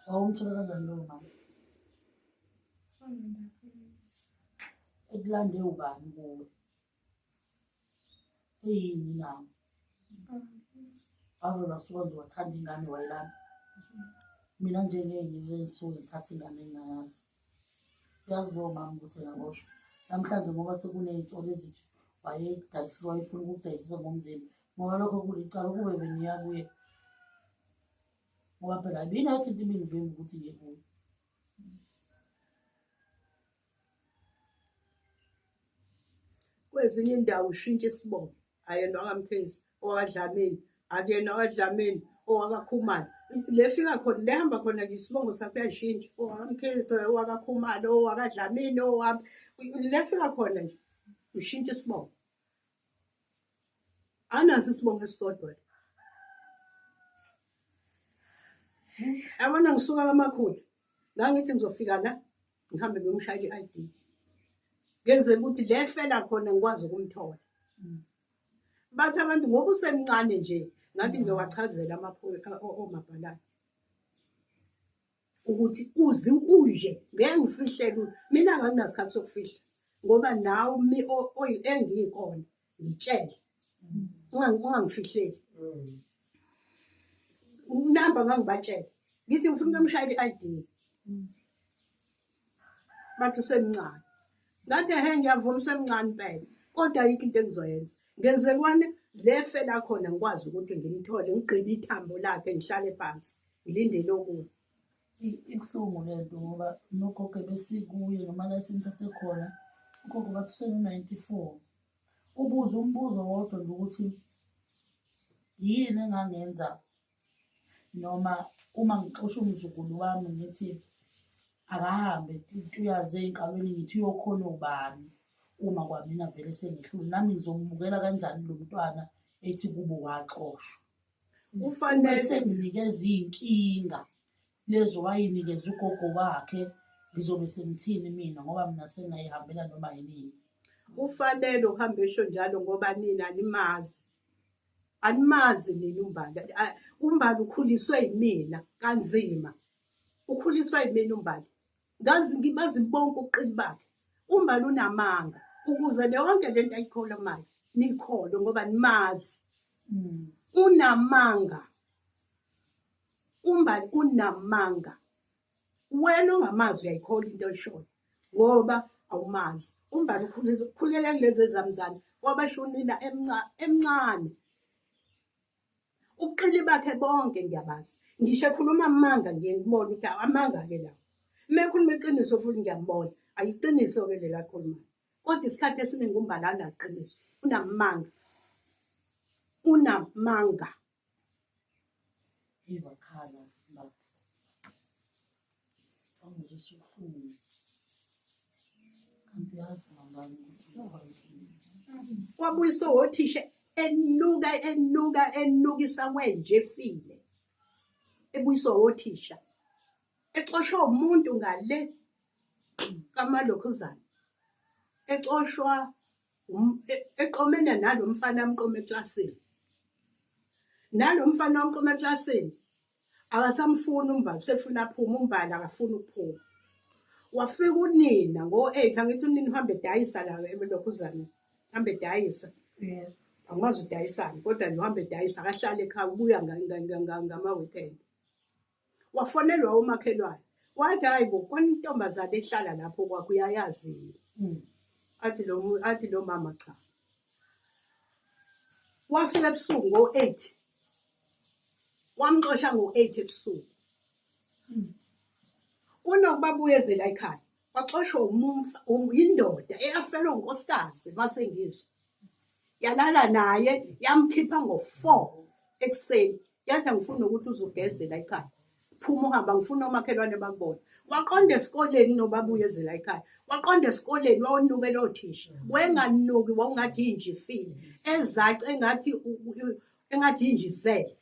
Wawumthola kanjani lowo mama? Ekulande ubani kuwe? Eyini nawe? Wavele wasuka nje wathanda ingane wayilanda. Mina nje ngeke ngize ngisuke ngithathe ingane engingayazi. Uyazi lowo mama ukuthi engaboshwa. Namhlanje ngoba sekuney'nsolo ezithi wayedayisile wayefuna ukukudayisisa ngomzimba. Ngoba lokho kulicala ukube bengiya kuye. Ngoba phela ibingekho into ibingivimba ukuthi ngiye kuye. Kwezinye indawo ushintsha isibongo. Ayena wakaMkhize, owakaDlamini, akuyena wakaDlamini, owakaKhumalo. Le fika khona, le hamba khona nje isibongo sakho uyashintsha. OwakaMkhize, owakaKhumalo, owakaDlamini, owami. Le fika khona nje ushintsha isibongo. Anaso isibongo esisodwa. Yabona ngisuka kwaMakhutha, ngangithi ngizofika la ngihambe ngiyomshayela i-ID. Ngenzela ukuthi le fela khona ngikwazi ukumthola. Bathi abantu ngoba usemncane nje. Ngathi ngiyowachazela omabhalane ukuthi uze unje ngeke ngifihle lutho. Mina anginasikhathi sokufihla ngoba nawe engiyikona ngitshele. Ungangifihleli. Namba ngangibatshela. Ngithi ngifuna ukumshayela i-ID. Bathi usemncane. Ngathi ehe ngiyavuma usemncane impela. Kodwa ayikho into engizoyenza. Ngenze kwane le fela khona ngikwazi ukuthi ngimthole ngigqibe ithambo lakhe ngihlale phansi ngilindele okunye. Ibuhlungu le nto ngoba nogogo ebesikuye noma la esimthathe khona, ugogo bathi usenu-94. Ubuze umbuzo wodwa nje ukuthi yini engangenza noma uma ngixosha umzukulu wami ngithi akahambe uyaze ey'nkalweni ngithi uyokhona ubani uma kwamina vele sengihlule nami ngizombukela kanjani lo mntwana ethi kubo waxoshwa. Kufanele senginikeza iy'nkinga lezo wayinikeza ugogo wakhe ngizobe sengithini mina ngoba mina sengingayihambela noma yinini. Kufanele uhambe esho njalo ngoba nina animazi. Animazi nina uMbali. UMbali ukhuliswe yimina kanzima. Ukhuliswe yimina uMbali. Ngazi ngibazi bonke ubuqili bakhe. UMbali unamanga ukuze le yonke lento ayikhulumayo nikholwe ngoba nimazi. Unamanga. UMbali unamanga. Wena ongamazi uyayikholwa into oyishoyo ngoba awumazi. UMbali ukhulela kulezi ezamzane kwabasho unina emncane. Ubuqili bakhe bonke ngiyabazi. Ngisho ekhuluma amanga ngiye ngibone ukuthi amanga-ke lawa. Uma ekhuluma iqiniso futhi ngiyambona. Ayiqiniso-ke leli alikhulumayo. Kodwa isikhathi esiningi uMbali anaqiniso. Unamanga. Unamanga. Hey bakhala baba. Bangizwisa ubuhlungu. Kanti uyazi mambani ukuthi ufa yini. Wabuyiswa othisha enuka enuka enukisa kwenje efile. Ebuyiswa othisha. Exoshwa umuntu ngale kamalokhuzana. Exoshwa eqomene nalo mfana amqome eklasini. Nalo mfana amqome eklasini akasamfuni uMbali, usefuna aphume uMbali akafuni ukuphuma. Wafika unina ngo-8 angithi unina uhamba edayisa la elokhuzana, uhamba edayisa. Angimazi udayisani kodwa nje uhamba edayisa akahlali ekhaya ubuya ngama-weekend. Wafonelwa umakhelwane wathi hayi bo khona intombazane ehlala lapho kwakho uyayazi yini? Athi lo mama cha. Wafika ebusuku ngo-8 wamxosha ngo-8 ebusuku. Kunokuba abuyezela ekhaya waxoshwa yindoda eyafelwa unkosikazi mase ngizwa. Yalala naye yamkhipha ngo-4 ekuseni yathi angifuni nokuthi uzogezela ekhaya. Phuma uhambe angifuni omakhelwane bakubone. Waqonda esikoleni nobabuyezela ekhaya. Waqonda esikoleni wawunukela othisha. Wenganuki wawungathi inja ifile. Ezace engathi engathi inja izele.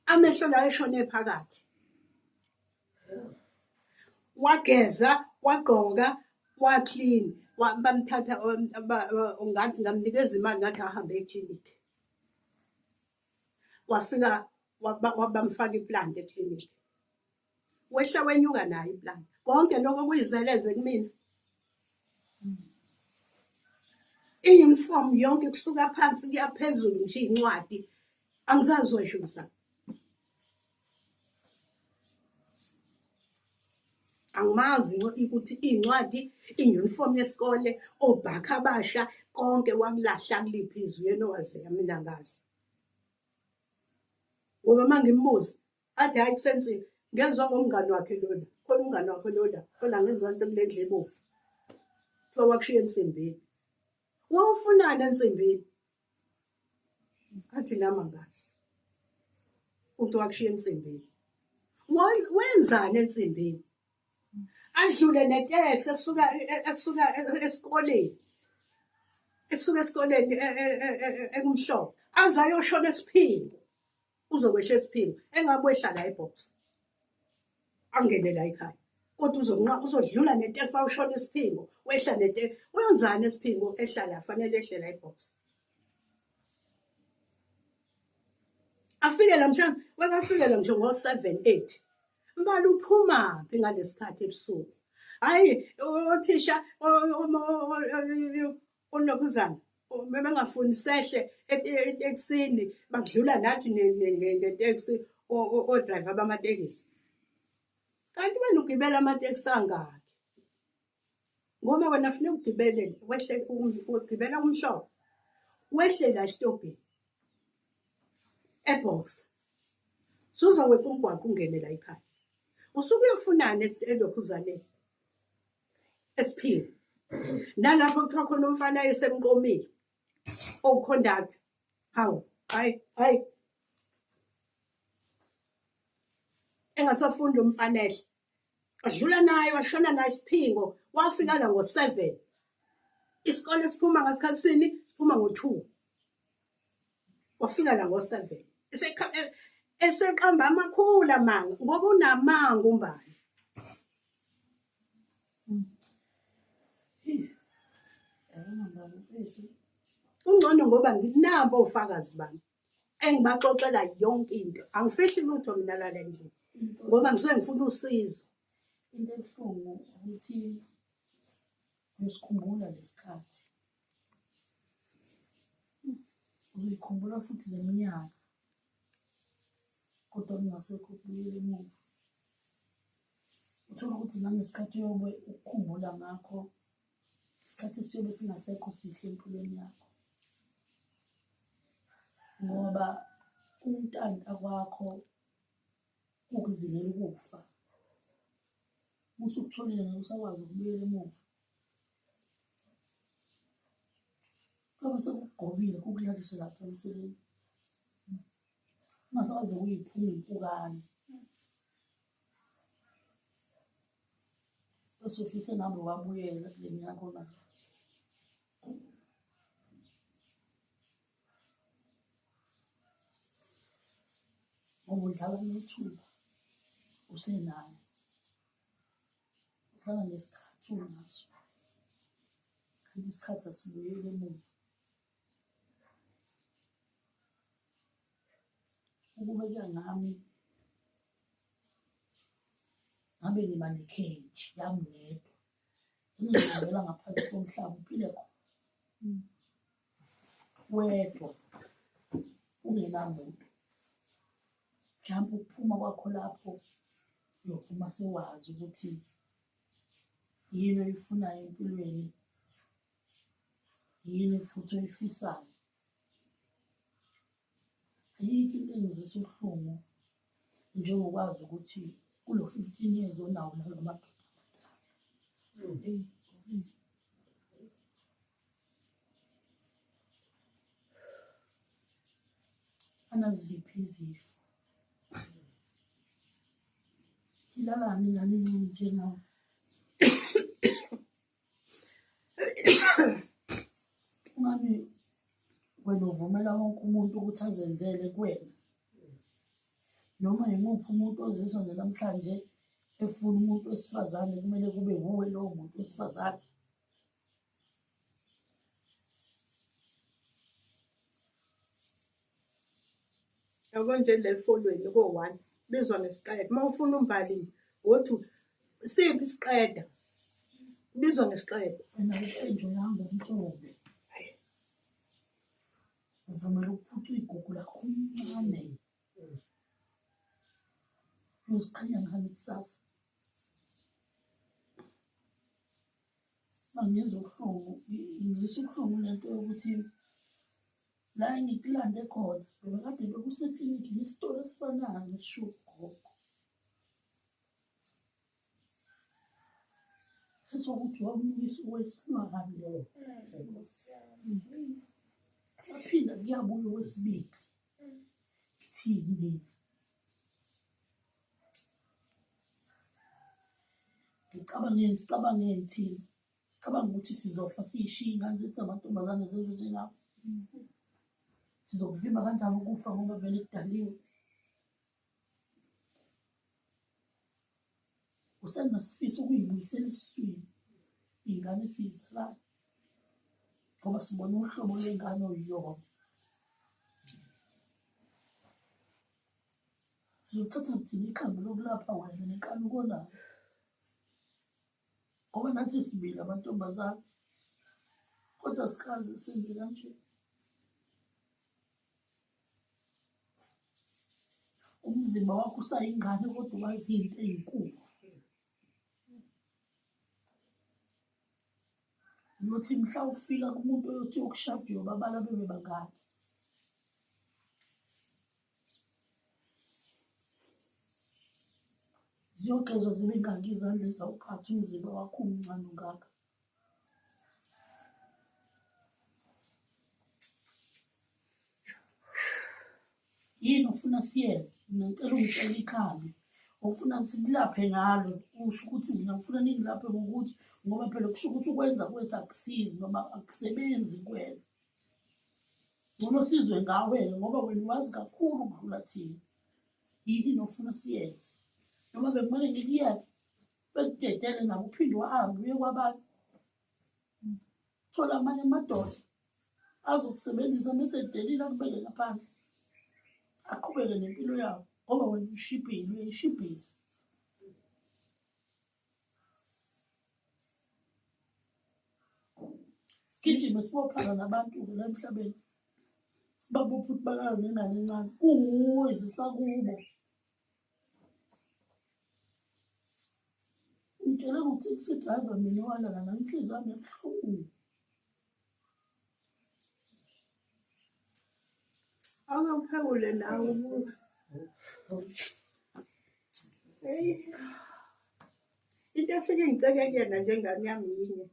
Amehlo la eshone phakathi. Wageza, wagqoka, wa-clean, bamthatha ngathi ngamnikeza imali ngathi ahambe eklinikhi. Wafika bamfaka iplant eklinikhi. Wehla wenyuka nayo iplant. Konke lokho kuyizeleze kumina. I-uniform yonke kusuka phansi kuya phezulu ngisho iy'ncwadi angizazi wayishonisa. Angimazi ukuthi iy'ncwadi, i-uniform yesikole, obhakha abasha, konke wakulahla kuliphi izwe uyena owaziyo mina angazi. Ngoba uma ngimbuza athi hhayi kusensini ngezwa ngomngani wakhe lona, khona umngani wakhe lona ola ngenzansi kule ndlu ebovu. Kuthiwa wakushiya ensimbini. Wawufunani ensimbini? Athi nami angazi. Uthi wakushiya ensimbini. Wenzani ensimbini? Adlule neteksi esuka esuka esikoleni. Esuka esikoleni ekumhlophe. Aze ayoshona esiphingo. Uzokwehla esiphingo. Engabe wehla la ebox. Angene la ekhaya. Kodwa uzonqa uzodlula neteksi awushona esiphingo. Wehla neteksi. Uyenzani esiphingo ehla la fanele ehle la ebox. Afike la mhlawumbe wekafike la ngisho ngo-7 8. Mbali uphumaphi ngalesikhathi ebusuku? Hhayi othisha onokuzana bebengafuni sehle etekisini basidlula nathi ngeteksi odrayiva bamatekisi. Kanti wena ugibela amatekisi angaki? Ngoba wena funeka ugibele wehle ugibela umshopho wehle la esitobhini eBoxer. Suzoweqa umgwaqo ungene la ekhaya. Usuke uyofunani elokhuzaneni esiphila. Nalapho kuthiwa khona umfana esemqomile owukhondaktha. Hawu, hayi, hayi. Engasafuni lo mfana ehle. Wadlula naye washona naye isiphingo wafika la ngo-7. Isikole siphuma ngasikhathi sini? Siphuma ngo-2. Wafika la ngo-7. Eseqamba amakhulu amanga ngoba unamanga uMbali. Kungcono ngoba nginabo ofakazi bami engibaxoxela yonke into. Angifihli lutho mina lala endlini ngoba ngisuke ngifuna usizo. Into ebuhlungu ukuthi uyosikhumbula lesikhathi. Uzoyikhumbula futhi le minyaka kodwa kungasekho ukubuyela emuva. Uthole ukuthi nangesikhathi uyobe ukukhumbula ngakho, isikhathi esiyobe singasekho sihle empilweni yakho. Ngoba ukuntanta kwakho kukuzingela ukufa. Uma usukutholile ngeke usakwazi ukubuyela emuva. Kuyobe sekukugobile kukulalise lapha emseleni. Ungasakwazi nokuyiphunga impukane. Bese ufise ngabe wabuyela kule minyaka onayo. Ngoba udlala ngethuba usenalo. Udlala ngesikhathi unaso. Kanti isikhathi asibuyeli emuva. Ukube kuya ngami ngabe ngiba nekheji yami ngedwa. Engizongena ngaphansi komhlaba uphile khona wedwa ungenamuntu. Mhlampe ukuphuma kwakho lapho uyophuma sewazi ukuthi yini oyifunayo empilweni, yini futhi oyifisayo. Ayikho into engizwisa ubuhlungu njengokwazi ukuthi kulo 15 years onawo nala madoda amadala. Anaziphi izifo? Ilalani ingane encane njengawe? Ungani wena uvumela wonke umuntu ukuthi azenzele kuwena? Noma yimuphi umuntu ozizwa nje namhlanje efuna umuntu wesifazane kumele kube wuwe lowo muntu wesifazane. Yabo nje le folweni ko-one bizwa ngesiqeda. Uma ufuna umbali wothi siphi isiqeda, bizwa ngesiqeda. Wena awusenjoyanga umntombi. Uvumela ukuphuca igugu lakho umncane. Uyoziqhenya ngani kusasa? Bangizwa ubuhlungu, ngizwisa ubuhlungu le nto yokuthi la engikulande khona bebekade bekuseklinikhi nesitolo esifanayo nesisho ugogo. Esokuthi wamnikisa owesilwane. Waphinda kuyabuya owesibili. Ngithini mina? Ngicabangeni, sicabangeni thina. Sicabanga ukuthi sizofa siyishiye iy'ngane zethu zamantombazane zenze njengabo. Sizokuvimba kanjani ukufa ngoba vele kudaliwe. Usenza sifise ukuyibuyisela esiswini iy'ngane esiy'zalayo ngoba sibona uhlobo lwengane oyiyona. Sizothatha thina ikhambi lokulapha wena nenkanuko onayo. Ngoba nathi sibili amantombazane, kodwa sikaze senze kanje. Umzimba wakho usayingane kodwa wazi into ey'nkulu. Uyothi mhla ufika kumuntu oyothi uyokushada uyobabala bebe bangaki. Ziyogezwa zibe ngaki izandla ezawuphatha umzimba wakho umncane ungaka. Yini ofuna siyenze? Mina ngicela ungitshele ikhambi ofuna sikulaphe ngalo. Usho ukuthi mina ngifuna ningilaphe ngokuthi ngoba phela kusho ukuthi ukwenza kwethu akusizi noma akusebenzi kuwena. Ngcono sizwe ngawe-ke ngoba wena wazi kakhulu ukudlula thina. Yini ofuna siyenze? Noma bekumele ngikuyeke bekudedele nabo uphinde uhambe uye kwabanye. Thola amanye amadoda azokusebenzisa mese edelile akubeke ngaphandle aqhubeke nempilo yawo ngoba wena ushibhile uyayishibhisa. Sigijime sibophana nabantu-ke la emhlabeni sibabophe ukuthi balala nengane encane kuwuwe zisakubo. Ngitshele ngo-taxi driver mina owalala nami inhliziyo yami yabuhlungu. Awuphawule nawe ubuze. Hey. Into efike ngiceke kuyena njengane yami yinye.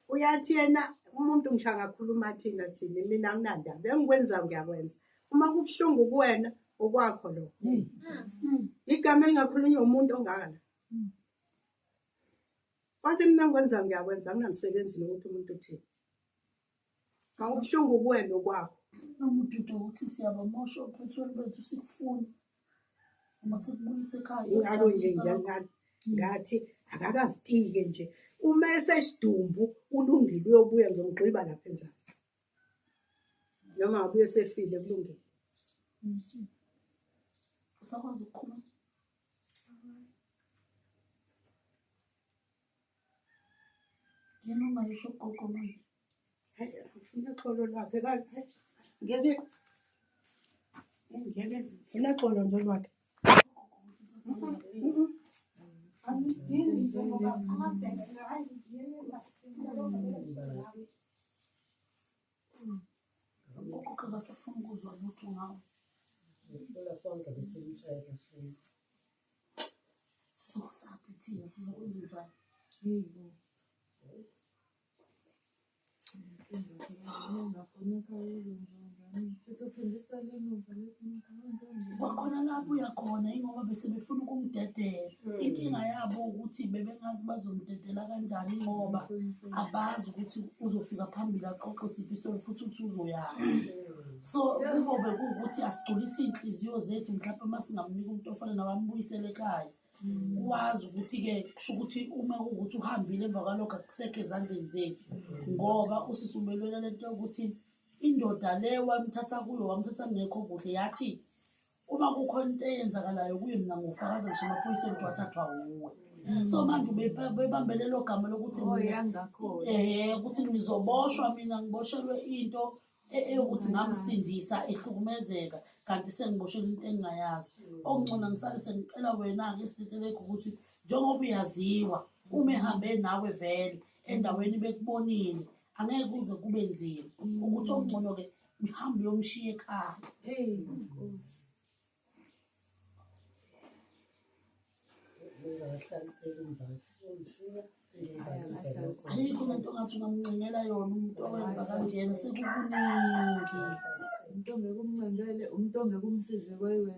Uyathi yena umuntu ngisho angakhuluma athini athini mina anginandaba engikwenzayo ngiyakwenza. Uma kubuhlungu kuwena okwakho lokho. Igama elingakhulunywa umuntu ongaka la. Kwathi mina engikwenzayo ngiyakwenza anginamsebenzi nokuthi umuntu uthini. Akubuhlungu kuwena okwakho. Nomududu ukuthi siyabamosha ophethweni bethu sikufuna. Uma sikubuyisa ekhaya. Ingalo nje ngiyangani ngathi akakazitike nje. Uma esesidumbu ulungile uyobuya ngiyomgqiba lapha enzansi. Noma ngabe esefile kulungile. Usakwazi ukukhuluma? Yini ongayisho kugogo manje? Hayi, ngifuna xolo lwakhe hayi, ngeke ngeke ngifuna xolo nje lwakhe. Angidingi njengoba hayi Ugogo akasafuni ukuzwa lutho ngawe. Ngifuna sonke besimtshela shame. Sizokusaphi thina sizokwenza njani? Kwakhona lapho uyakhona ingoba bese befuna ukumdedela. Inkinga yabo ukuthi bebengazi bazomdedela kanjani ngoba abazi ukuthi uzofika phambili axoxe siphi isitori futhi uthi uzoyaphi. So kubo bekuwukuthi asigculise iy'nhliziyo zethu mhlawumpe uma singamnika umuntu ofana nawe ambuyisele ekhaya. Wazi ukuthi-ke kusho ukuthi uma kuwukuthi uhambile emva kwalokho akusekho ezandleni zethu ngoba usisi ubelwela lento yokuthi indoda le wamthatha kuyo wamthatha kungekho kuhle yathi uma kukhona into eyenzakalayo kuye mina ngofakaza ngisho emaphoyiseni ukuthi wathathwa wuwe. So manje ubebambe lelo gama lokuthi ukuthi ngizoboshwa mina ngiboshelwe into eyokuthi ngamsindisa ehlukumezeka kanti sengiboshelwe into engingayazi. Okungcono ngisale sengicela wena-ke Stetelegu ukuthi njengoba uyaziwa uma ehambe nawe vele endaweni bekubonile angeke kuze kube nzima ukuthi okungcono-ke uhambe uyomshiya ekhaya. Ayikho lento ongathi ungamncengela yona umuntu owenza kanjena sekukuningi. Umuntu ongeke umncengele, umuntu ongeke umsize kwayena.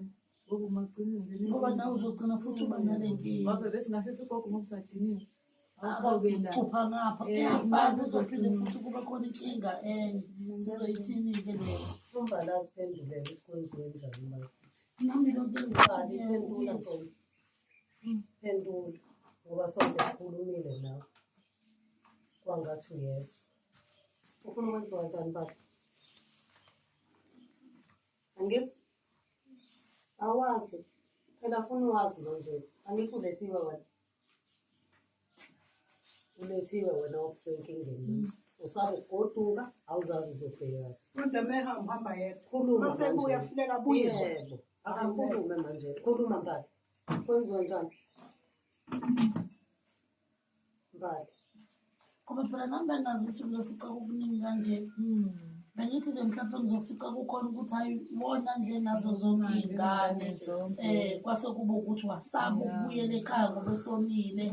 Ngoba ungagcina ungene Ngoba nawe uzogcina futhi uba nale nkinga. Ngoba bese ngahle ugogo ngoba usadiniwe. Awukhokela. Cupha ngapha kuyafana uzophinde futhi kube khona inkinga enye. Sizoyithini-ke leyo? Umbala aziphendulele ukuthi kwenziwe njani manje. Nami lo nto Mbali phendula ntombi. Phendula ngoba sonke sikhulumile nawe. Kwangathi uyezwa. Ufuna ukwenziwa njani baba? Angizwa? Awazi. Phela funa uwazi manje. Angithi ulethiwe wena. Ulethiwe wena obusenkingeni manje. Usaba ukugoduka, awuzazi uzobhekaphi. Kodwa mehamba uhamba yedwa. Khuluma Masebuya manje. funeka abuyiswe. Yebo. Akakhulume manje. Khuluma Mbali. Kwenziwa njani? Mbali. Ngoba phela nami bengazi ukuthi ngizofica kukuningi kanje. Bengithi-ke mhlawumpe ngizofica kukhona ukuthi hayi wona nje nazo zonke iy'ngane. Kwase kuba ukuthi wasaba ukubuyela ekhaya ngoba esonile.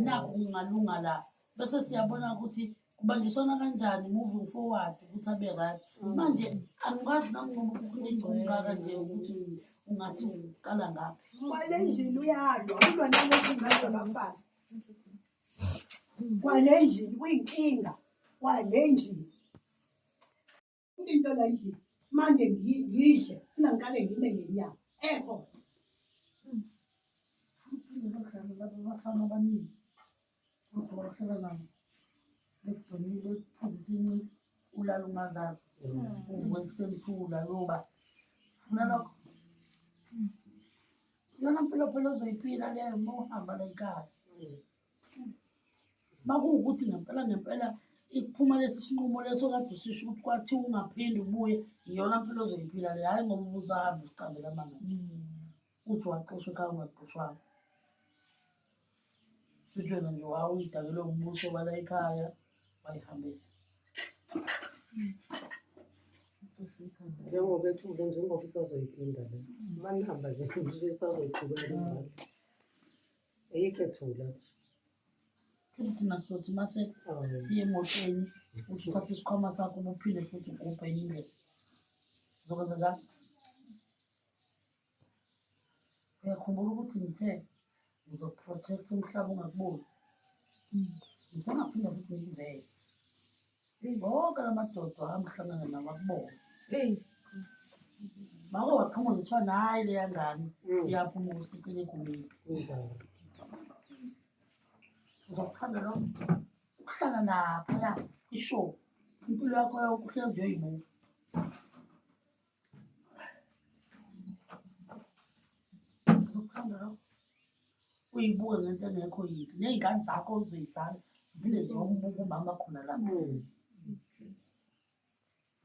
Nakhu kungalunga la. Bese siyabona ukuthi kubanjiswana kanjani moving forward ukuthi abe right. Manje angikwazi nami ngoba kukuningi kungaka nje ukuthi ungathi uqala ngaphi. Kwale ndlini uyalwa, ulwa nalezi ngane zabafana. Kwale ndlini kuyinkinga, kwale ndlini. Into la endlini manje ngidle funa ngiqale ngime ngenyawo ekhona. Futhi bakudlala laba bafana abaningi. Kodwa wahlala nabo. Bekubhemile, bekuphuzisa incipho, ulala ungazazi. Uvuka ekuseni futhi ulayoba. Funa lokho. Iyona mpilo phela ozoyiphila leyo uma uhamba la ekhaya. Uma kuwukuthi ngempela ngempela ikuphuma lesi sinqumo leso kade usisho ukuthi kwathiwa ungaphinde ubuye, iyona mpilo ozoyiphila le, hhayi ngoba ubusahamba uziqambela amanga nje. Uthi waxoshwa ekhaya ungaxoshwanga. Shuthi wena nje wawuyidakelwe umbuso wala ekhaya, wayihambela. Njengoba ethule njengoba usazoyiphinda le. Uma nihamba nje nje usazoyiqhubeka imbali. Ayikho ethula nje. Futhi thina sizothi mase siye emotweni uthi uthathe isikhwama sakho ubuphinde futhi ugubhe enye indlela. Uzokwenza njani? Uyakhumbula ukuthi ngithe ngizoprotect umhlaba ungakuboni. Ngisengaphinda futhi ngikuveze. Wonke la madoda ahamhlangana nawo akubona. Make waqhamuka kuthiwa nayi leya ngane iyaphuma ukusicela egumeni. Kunjalo. Uzokuthanda lokho. Ukuhlala naphaya ishow. Impilo yakho yonke uhlezi uyoyibuka. Uzokuthanda lokho. Uyibuke ngento engekho yinto. Ney'ngane zakho uzoyizala ziphinde ziyombuka umama khona lapho.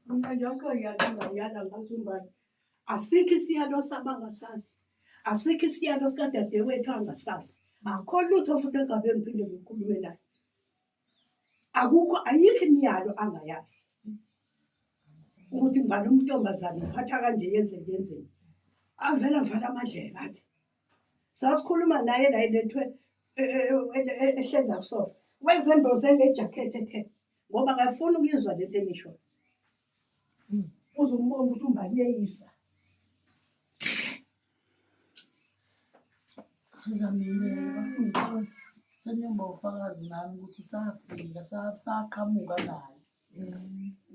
Mina yonke ngiyala ngazumbane. Asikho isiyalo sabangasazi. Asikho isiyalo sikadadewethu angasazi. Akukho lutho futhi engabe ngiphinde ngikhulume naye. Akukho ayikho imiyalo angayazi. Ukuthi ngibani umntombazane ngiphatha kanje yenzeni yenzeni. Avele avala amadlebe athi. Sasikhuluma naye la elethwe ehleli la kusofa. Wezemboze ngejakhethi ethe ngoba akafuni ukuyizwa lento engishoyo. Uze umbone ukuthi umbani uyeyisa. Sizamile bafundisi seniyoba ufakazi nami ukuthi safika saqhamuka naye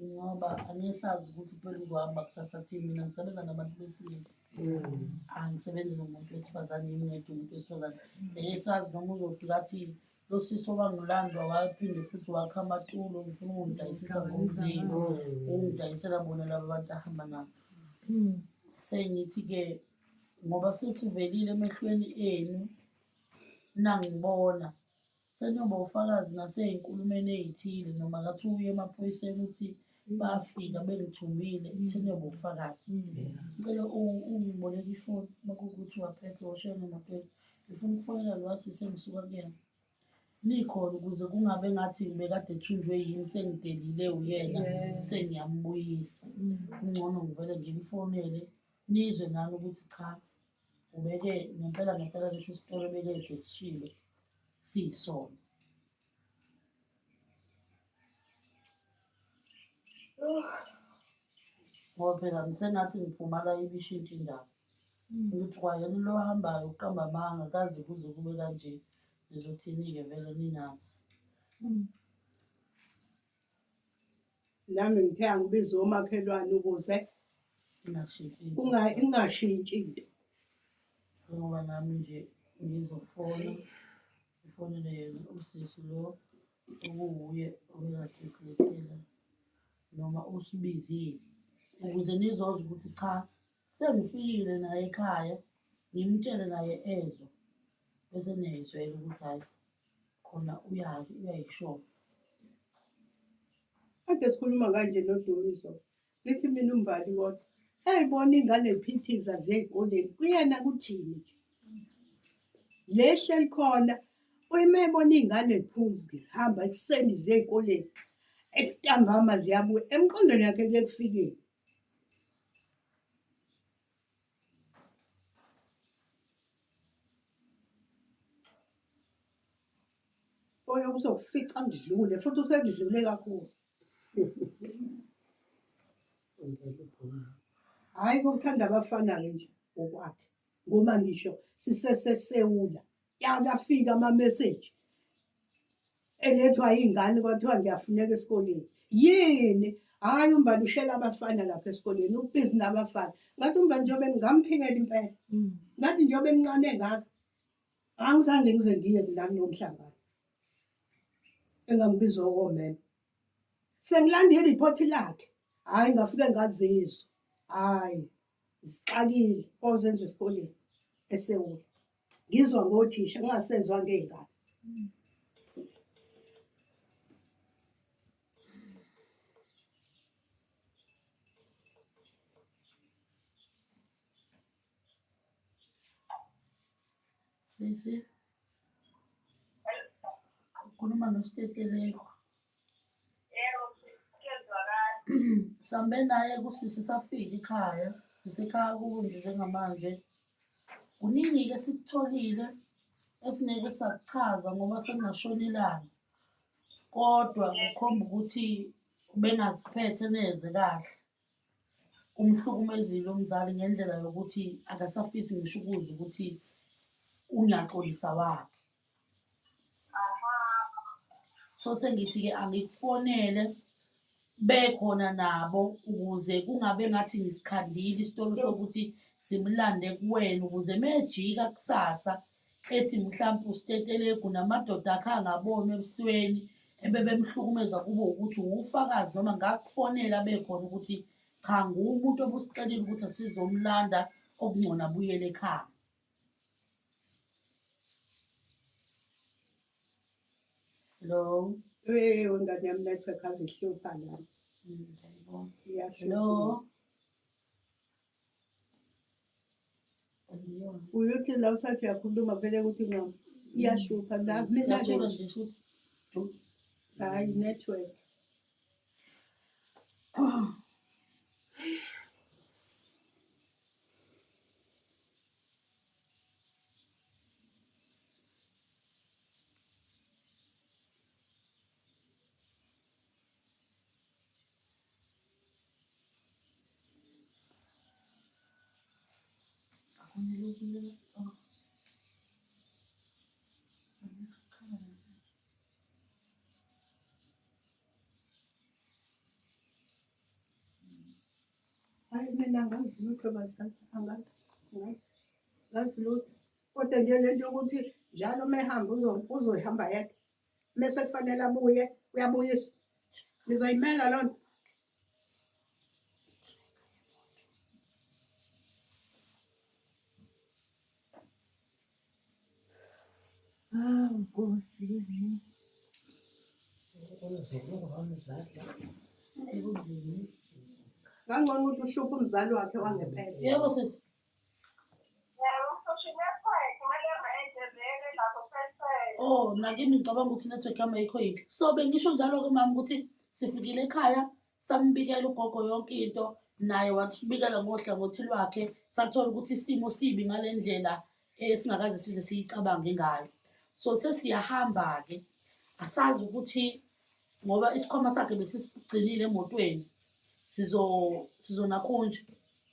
ngoba angeke sazi ukuthi phela uzohamba kusasa thini. Mina ngisebenza nabantu besilisa, angisebenzi nomuntu wesifazane, yimi ngedwa umuntu wesifazane. Ngeke sazi noma uzofika athi lo sisi owangilandwa waphinde futhi wakha amatulo ngifuna ukungidayisisa ngomzimba, ungidayisela bona laba bantu ahamba nabo. Sengithi-ke ngoba sesivelile emehlweni enu nangibona seniyoba ufakazi nasey'nkulumeni ey'thile noma kathiwa uye emaphoyiseni ukuthi bafika bengithumile seniyoba ufakazi. Ngicela ungiboleke ifoni uma kuwukuthi waphethe washiya ngemotweni. Ngifuna ukufonela lo wasisi engisuka kuyena. Nikhona ukuze kungabe ngathi ngibekade ethunjwe yimi sengidelile uyena sengiyambuyisa. Kungcono ngivele ngimfonele nizwe nani ukuthi cha ubeke ngempela ngempela lesi sitori ebekade sishilo siyisona. Ngoba phela ngisengathi ngiphuma la ibishintsha indaba. Ukuthi kwayena lo ohambayo uqamba amanga kaze kuze kube kanje nizothini-ke vele ningazi. Nami ngithe angibize omakhelwane ukuze Ingashintshi into. Ingashintshi into. Ngoba nami nje ngizofona ngifonele yena usisi lo okuwuye obekade esilethela noma usibizile ukuze nizozwa ukuthi cha. Sengifikile naye ekhaya, ngimtshele naye ezwa, bese niyayizwela ukuthi hhayi khona uyake uyayisho. Kade sikhuluma kanje noDumiso. Ngithi mina uMbali kodwa eyibona ingane ziphithiza ziye ey'koleni kuyena kuthini nje. Le hleli khona uma ebona iy'ngane ziphuza zihamba ekuseni ziye ey'koleni ekusintambama ziyabuya emqondweni yakhe kuye kufikile. Oyobe uzokufica kudlule futhi usekudlule kakhulu. Hhayi kokuthanda abafana-ke nje ngokwakhe ngoba ngisho sisesesewula yakafika ama-message elethwa iy'ngane kwathiwa ngiyafuneka esikoleni. Yini? Hhayi uMbali ushela abafana lapha esikoleni, ubhizi nabafana. Ngathi uMbali njengoba ngamphikela impela. Ngathi njengoba emncane ngaka angizange ngize ngiye la kulowo mhlangano engangibizwa omema. Sengilanda iriphothi lakhe, hhayi ngafike ngazizwa, hhayi zixakile ozenza esikoleni eSewula. Ngizwa ngothisha ngingasezwa ngey'ngane. Sisi, ukhuluma noStetelegu. Sambe naye kusisi safika ekhaya, sisekhaya kubo nje njengamanje. Kuningi-ke esikutholile esingeke sakuchaza ngoba sekungashona ilanga, kodwa kukhomba ukuthi ubengaziphethe neze kahle. Umhlukumezile umzali ngendlela yokuthi akasafisi ngisho ukuzwa ukuthi unyaxolisa wakhe. So sengithi-ke angikufonele bekhona nabo ukuze kungabe ngathi ngisikhandile isitolo sokuthi simlande kuwena ukuze mejika kusasa ethi mhlampe uStetelegu namadoda akhe angabonwa ebusweni ebebemhlukumeza kube ukuthi uwufakazi noma ngakufonela bekhona ukuthi cha nguwe umuntu obusicelile ukuthi asizomlanda okungcono abuyele ekhaya. Hello. Hey, ngane yami network ave ihlupha la. Iyahlupha. Hello. Uyothi la usathi uyakhuluma vele ukuthi ngqam iyahlupha la mina Yathula nje shuthi. hayi network. Hayi mina angazi lutho bazali, angazi, angazi, angazi lutho. Kodwa nje le nto yokuthi njalo uma ehamba uzoyihamba yedwa, mese kufanele abuye, uyabuyiswa. Nizoyimela loo nto? Hawu Nkosi. Kunzima ukuba umzali. Ekunzima. Kangcono ukuthi uhluphe umzali wakhe wangempela. Yebo sisi. Oh, nakimi ngicabanga ukuthi network yami ayikho yinhle. So bengisho njalo-ke mama ukuthi sifikile ekhaya sambikela ugogo yonke into naye wasibikela ngohlangothi lwakhe sathola ukuthi isimo sibi ngale ndlela esingakaze size siyicabange ngayo. So sesiyahamba-ke asazi ukuthi ngoba isikhwama sakhe besisigcinile emotweni sizo sizonakhunja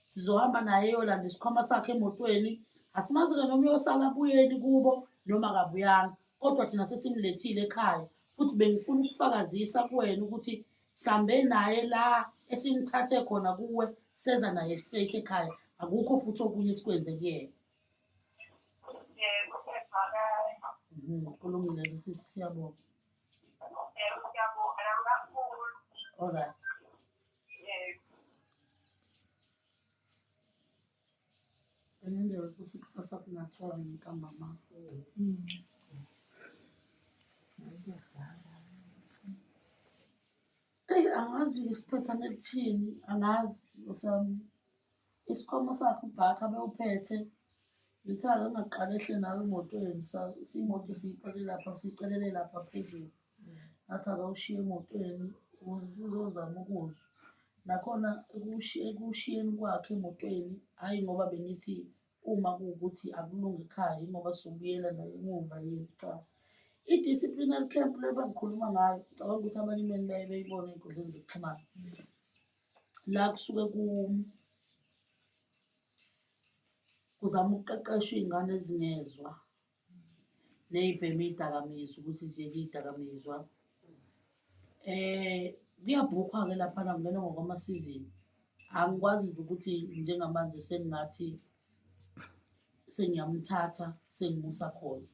sizohamba naye eyolanda isikhwama sakhe emotweni asimazi-ke noma uyosala abuyeni kubo noma akabuyanga kodwa thina sesimlethile ekhaya futhi bengifuna ukufakazisa kuwena ukuthi sambe naye la esimthathe khona kuwe seza naye straight ekhaya akukho futhi okunye esikwenze kuyena. Kulungile sisi, siyabonga. Alright. Ngendlela yokuthi kusasa kungathiwa ngiqamba amanga. Eyi angazi-ke siphetha ngekuthini, angazi Nkosi yami. Isikhwama sakhe ubhakha abewuphethe, ngithe ake ngingaqale ehle nawe emotweni, imoto siyipake lapha, siyicelele lapha phezulu. Ngathi akawushiye emotweni ukuze sizozama ukuzwa. Nakhona ekuwushiyeni kwakhe emotweni, hhayi ngoba bengithi uma kuwukuthi akulungi ekhaya yingoba sizobuyela naye emuva yini, cha. I-disciplinary camp le ebengikhuluma ngayo, ngicabanga ukuthi abanye benu baye beyibone ey'nkundleni zokuxhumana. La kusuke kuzama ukuqeqeshwa iy'ngane ezingezwa ney'bhema iy'dakamizwa ukuthi ziyeke iy'dakamizwa. Kuyabhukhwa-ke laphana kungenwa ngokwamasizini. Angikwazi nje ukuthi njengamanje sengingathi sengiyamthatha sengimusa khona,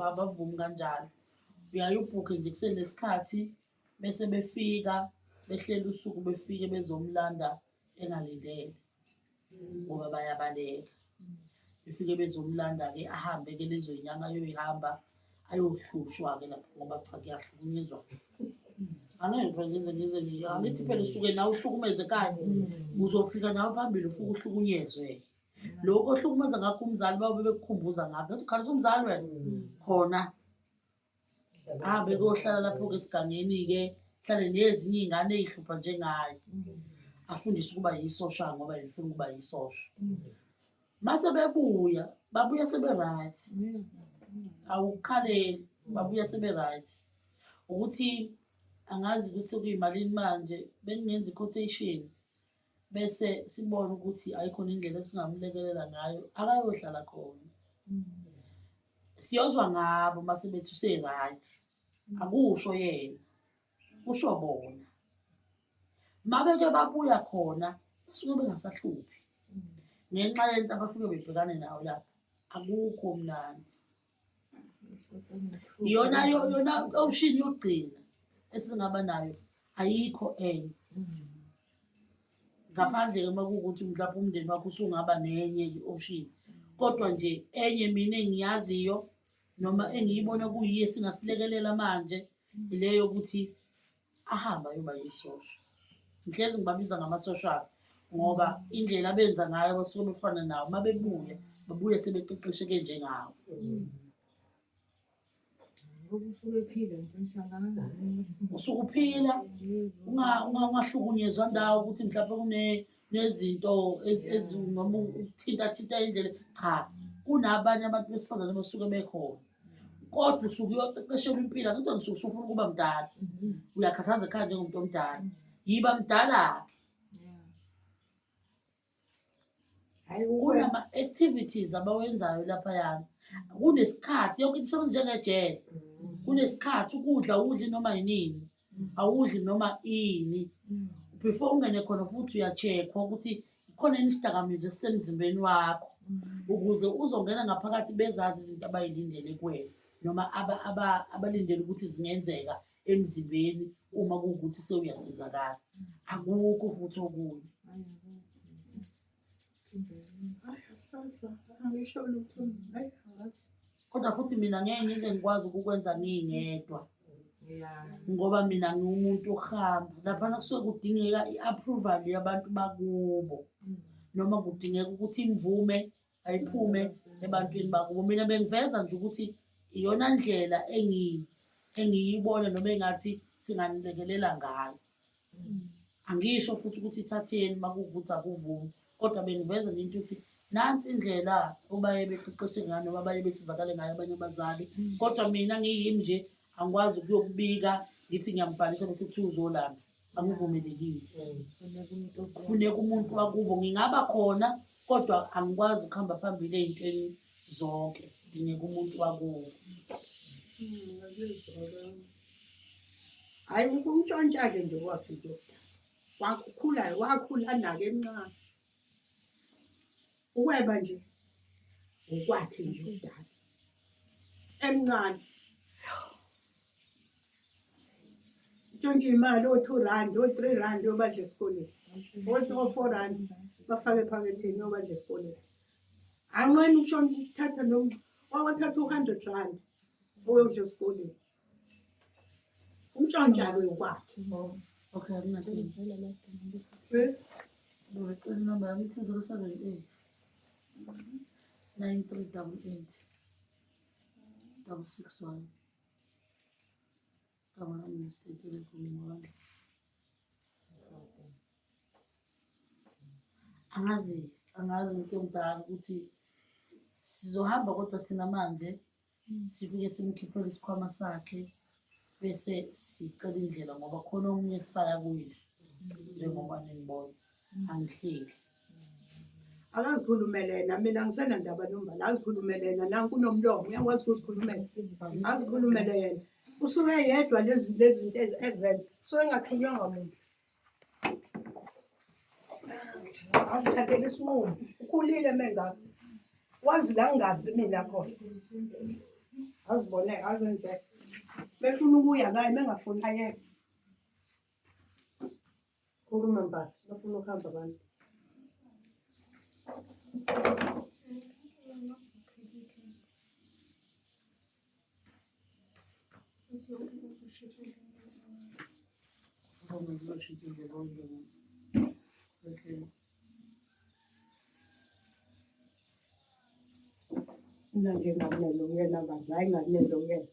abavumi kanjalo. Uyaye ubhukhe nje kusenesikhathi bese befika behlele usuku befike bezomlanda engalindele ngoba bayabaleka. Befike bezomlanda-ke ahambe-ke lezo y'nyanga ayoy'hamba ayohlushwa-ke lapho ngoba cha kuyahlukunyezwa. Angeke phela ngize ngize angithi phela usuke nawe uhlukumeze ekhaya uzofika nawe phambili ufike uhlukunyezwe. Lokhu ohlukumeza ngakho umzali bayobe bekukhumbuza ngakho. Ngathi ukhalisa umzali wena khona. Ahambe kuyohlala lapho-ke esigangeni-ke, hlale nezinye iy'ngane ey'hlupha njengaye. Afundiswe ukuba yisosha ngoba yena ufuna ukuba yisosha. Mase bebuya, babuya sebe-right. Awukukhaleli, babuya sebe-right. Ukuthi angazi ukuthi sekuyimalini manje, bengingenza i-quotation bese sibone ukuthi ayikhona indlela esingamlekelela ngayo, akayohlala khona. Siyozwa ngabo uma sebethi use-right. Akusho yena, kusho bona. Uma beke babuya khona basuke bengasahluphi ngenxa yento abafike bebhekane nayo lapho. Akukho mnandi. Iyona yona option yokugcina esingaba nayo ayikho enye. Ngaphandle-ke uma kuwukuthi mhlawumbe umndeni wakho usungaba nenye i-option. Kodwa nje enye mina engiyaziyo noma engiyibona kuyiyo esingasilekelela manje ile yokuthi ahambe ayoba yisosha. Ngihlezi ngibabiza ngamasoshaka ngoba indlela abenza ngayo basuke befana nawo. Uma bebuya, babuye sebeqeqesheke njengawo. Usuke ephila nje nhlangana. Usuke uphila ungahlukunyezwa ndawo ukuthi mhlawumbe kune nezinto noma ukuthinta thinta indlela cha kunabanye abantu besifazane basuke bekhona kodwa usuke uyoqeqeshelwa impilo angithi wena usuke usufuna ukuba mdala uyakhathaza ekhaya njengomuntu omdala yiba mdala-ke Hayi ukweba. Kunama-activities abawenzayo laphayana. Kunesikhathi, yonke into isebenza njengejele. Kunesikhathi ukudla awudli noma yinini, awudli noma ini. Before ungene khona futhi uya-check-wa ukuthi khona yini isidakamizwa esisemzimbeni wakho ukuze uzongena ngaphakathi bezazi izinto abayilindele kuwena noma abalindele ukuthi zingenzeka emzimbeni uma kuwukuthi sewuyasizakala. Akukho futhi okunye. Angisho lutho. Hayi angazi. Kodwa futhi mina ngeke ngize ngikwazi ukukwenza ngingedwa ngoba mina ngiwumuntu ohamba laphana kusuke kudingeka i-approval yabantu bakubo noma kudingeka ukuthi imvume ayiphume ebantwini bakubo. Mina bengiveza nje ukuthi iyona ndlela engiyibona noma engathi singanilekelela ngayo. Angisho futhi ukuthi ithatheni uma kuwukuthi akuvumi, kodwa bengiveza nje into ukuthi nansi indlela obaye beqeqeshe ngayo noma abaye besizakale ngayo abanye abazali. Kodwa mina ngiyimi nje angikwazi ukuyokubika ngithi ngiyambhalisa bese kuthiwa uzolanda, angivumelekile. Kufuneka umuntu wakubo, ngingaba khona kodwa angikwazi ukuhamba phambili ey'ntweni zonke, ngingeke umuntu wakubo. Hhayi ukumntshontsha-ke nje kwakhe nje okudala. Wakhula wakhula nake emncane. Ukweba nje ngokwakhe nje okudala. Emncane. Ntshontshe imali o-two rand, o-three rand yobadla esikoleni. O-four rand bafake ephaketheni yobadla esikoleni. Anqeni ukutshona ukuthatha noma wawathatha u-hundred rand uyodla esikoleni. Umntshontsha-ke ngokwakhe. Okay, akunankinga. Eh? Ngicela inamba yami ithi 078 9388 661. Igama lami nguStetelegu wami. Angazi, angazi ntomdala ukuthi sizohamba kodwa thina manje sifike simkhiphele isikhwama sakhe bese sicela indlela ngoba khona omunye esaya kuye njengoba ninibona angihleli. Akazikhulumele yena, mina angisenandaba nombala, azikhulumele yena, nanku unomlomo, uyakwazi ukuzikhulumela. Azikhulumele yena. Usuke yedwa lezi zinto ezenza, usuke engathunywanga muntu. Azithathele isinqumo, ukhulile mengaka. Wazi la ngingazi mina khona. Azibone, azenzele. Befuna ukuya kaye, bengafuni ayeke. Khuluma Mbali, bafuna ukuhamba abantu. Okay. Mina nje ngakunele uyena bandla, hhayi ngakunele uyena.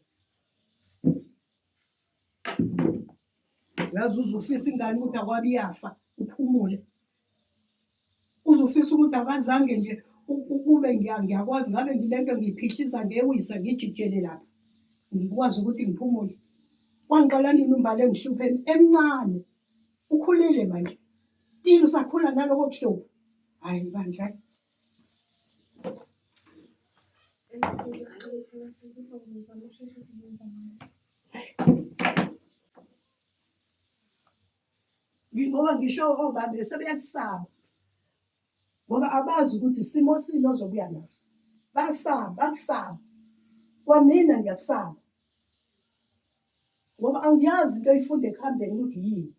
Yazi uze ufisa ingane ukuthi akwabe iyafa uphumule. Uze ufisa ukuthi akazange nje ukube ngiyakwazi ngabe ngilento ngiyiphihliza ngewisa ngijikijele lapha. Ngikwazi ukuthi ngiphumule. Kwangiqala nini uMbali engihluphe emncane. Ukhulile manje. Still usakhula naloko kuhlupha. Hhayi bandla. Ngoba ngisho obaba sebeyakusaba ngoba abazi ukuthi isimo sini ozobuya naso. Basaba, bakusaba. Kwamina ngiyakusaba ngoba angiyazi into oyifunda ekuhambeni ukuthi yini.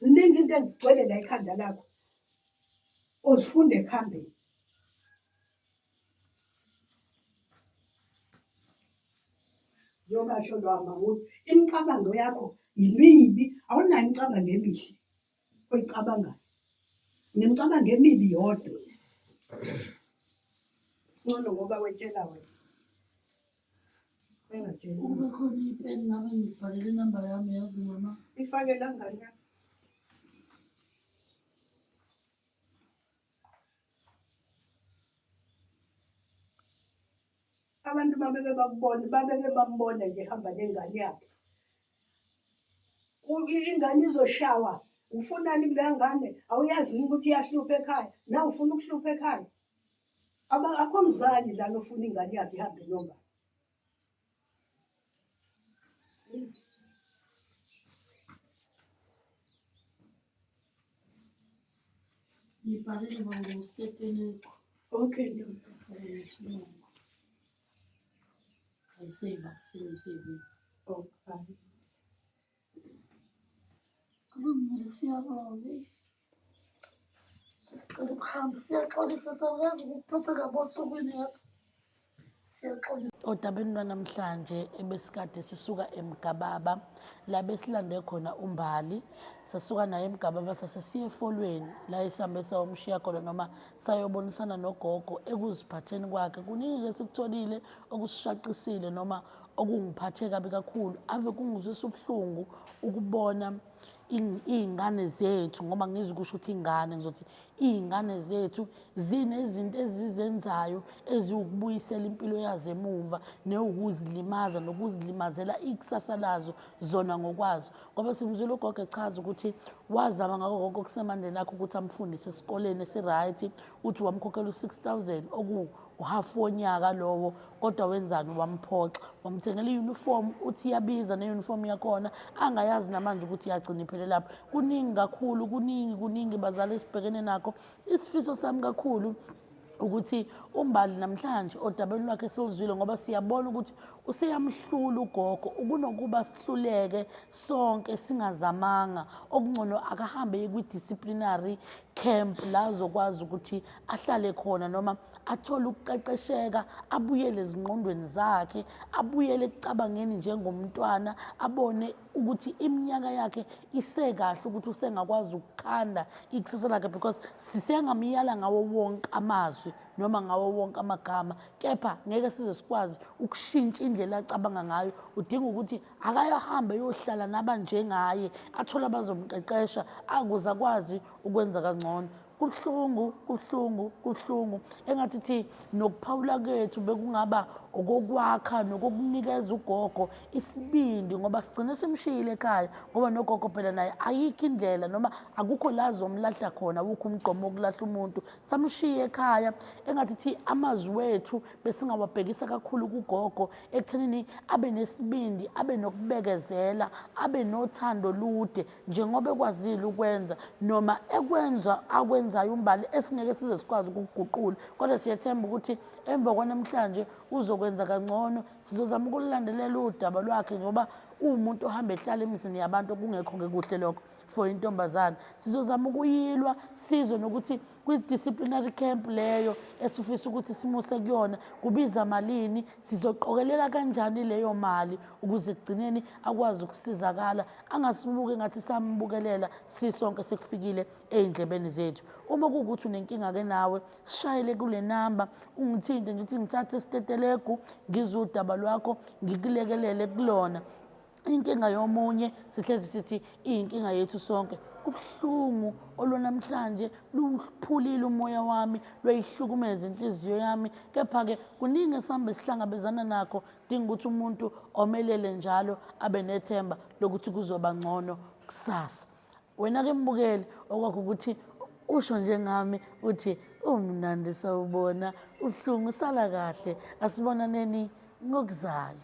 Ziningi into ezigcwele la ekhanda lakho ozifunda ekuhambeni. Njengoba sho lwama ukuthi imicabango yakho yimibi, awunayo imicabango emihle oyicabangayo. Nemicabango emibi yodwa. Ngcono ngoba wetshela wena. Bengatsheli. Ukube khona ipeni ngabe ngibhalele inamba yami yazi mama. Ifake la ngane yakho. Abantu babeke bakubone, babeke bambone nje ehamba nengane yakhe. Ingane izoshawa, ufunani kuleya ngane? Awuyazi yini ukuthi iyahlupha ekhaya? Nawe ufuna ukuhlupha ekhaya? Akho mzali lana ofuna ingane yakhe ihambe nombani. Ngibhalele baba ngoStetelegu. Okay, ntombi. Ngesilungu. Ayiseva, sengiyisevile. Okay. Kulungile siyabonga. Sesicela ukuhamba siyaxolisa sawuyazi ukuphatha kabi osukwini yazi. Siyaxolisa. Odabeni lwanamhlanje ebesikade sisuka eMgababa la besilande khona uMbali sasuka naye eMgababa sase siye efolweni la esihambe sayomshiya khona noma sayobonisana nogogo ekuziphatheni kwakhe. Kuningi esikutholile okusishaqisile noma okungiphathe kabi kakhulu. Ave kungizwisa ubuhlungu ukubona iy'ngane zethu ngoba ngizukusho ukuthi ingane ngizothi iy'ngane zethu zinezinto ezizenzayo eziwukubuyisela impilo yazo emumva newukuzilimaza nokuzilimazela ikusasa lazo zona ngokwazo ngoba simzwile ugogo echaza ukuthi wazama ngako konke okusemandleni akhe ukuthi amfundise esikoleni esi-right uthi wamkhokhela u-6000 oku uhhafu wonyaka lowo kodwa wenzani wamphoxa wamthengela i-uniform uthi iyabiza ne-uniform yakhona angayazi namanje ukuthi yagcina iphele lapho kuningi kakhulu kuningi kuningi bazali esibhekene nakho isifiso sami kakhulu Ukuthi uMbali namhlanje odabeni lwakhe siluzwile ngoba siyabona ukuthi useyamhlula ugogo. Kunokuba sihluleke sonke singazamanga, okungcono akahambe kwi-disciplinary camp la azokwazi ukuthi ahlale khona noma athole ukuqeqesheka, abuyele ezingqondweni zakhe, abuyele ekucabangeni njengomntwana, abone ukuthi iminyaka yakhe isekahle ukuthi usengakwazi ukukhanda ikusasa lakhe, because sisengamyala ngawo wonke amazwi noma ngawo wonke amagama, kepha ngeke size sikwazi ukushintsha indlela acabanga ngayo. Udinga ukuthi akayohambe eyohlala nabanjengaye, athole abazomqeqesha akuze akwazi ukwenza kangcono. Kubuhlungu, kubuhlungu, kubuhlungu. Engathi thi nokuphawula kwethu bekungaba okokwakha nokokunikeza ugogo isibindi, ngoba sigcine simshiyile ekhaya, ngoba nogogo phela naye ayikho indlela noma akukho la azomlahla khona, awukho umgqomo wokulahla umuntu. Samshiya ekhaya. Engathi thi amazwi wethu besingawabhekisa kakhulu kugogo ekuthenini abe nesibindi, abe nokubekezela, abe nothando olude njengoba ekwazile ukwenza noma ekwenza akwenzayo uMbali esingeke size sikwazi ukukuguqula, kodwa siyethemba ukuthi emva kwanamhlanje uzokwenza kangcono. Sizozama ukulandelela udaba lwakhe ngoba uwumuntu ohamba ehlala emizini yabantu, okungekho-ke kuhle lokho for intombazane. Sizozama ukuyilwa sizwe nokuthi kwi-disciplinary camp leyo esifisa ukuthi simuse kuyona kubiza malini, sizoqokelela kanjani leyo mali ukuze ekugcineni akwazi ukusizakala, angasibuki ngathi sambukelela sisonke sekufikile ey'ndlebeni zethu. Uma kuwukuthi unenkinga-ke nawe, sishayele kule namba, ungithinte nje uthi ngithathe isitetelegu ngizwe udaba lwakho ngikulekelele kulona. Inkinga yomunye sihlezi sithi iyinkinga yethu sonke. Kubuhlungu olwanamhlanje luphulile umoya wami, lwayihlukumeza inhliziyo yami, kepha-ke kuningi esihambe sihlangabezana nakho. Kudinga ukuthi umuntu omelele njalo abe nethemba lokuthi kuzoba ngcono kusasa. Wena-ke mbukeli, okwakho ukuthi usho njengami uthi umnandi sawubona, ubuhlungu sala kahle, asibonaneni ngokuzayo.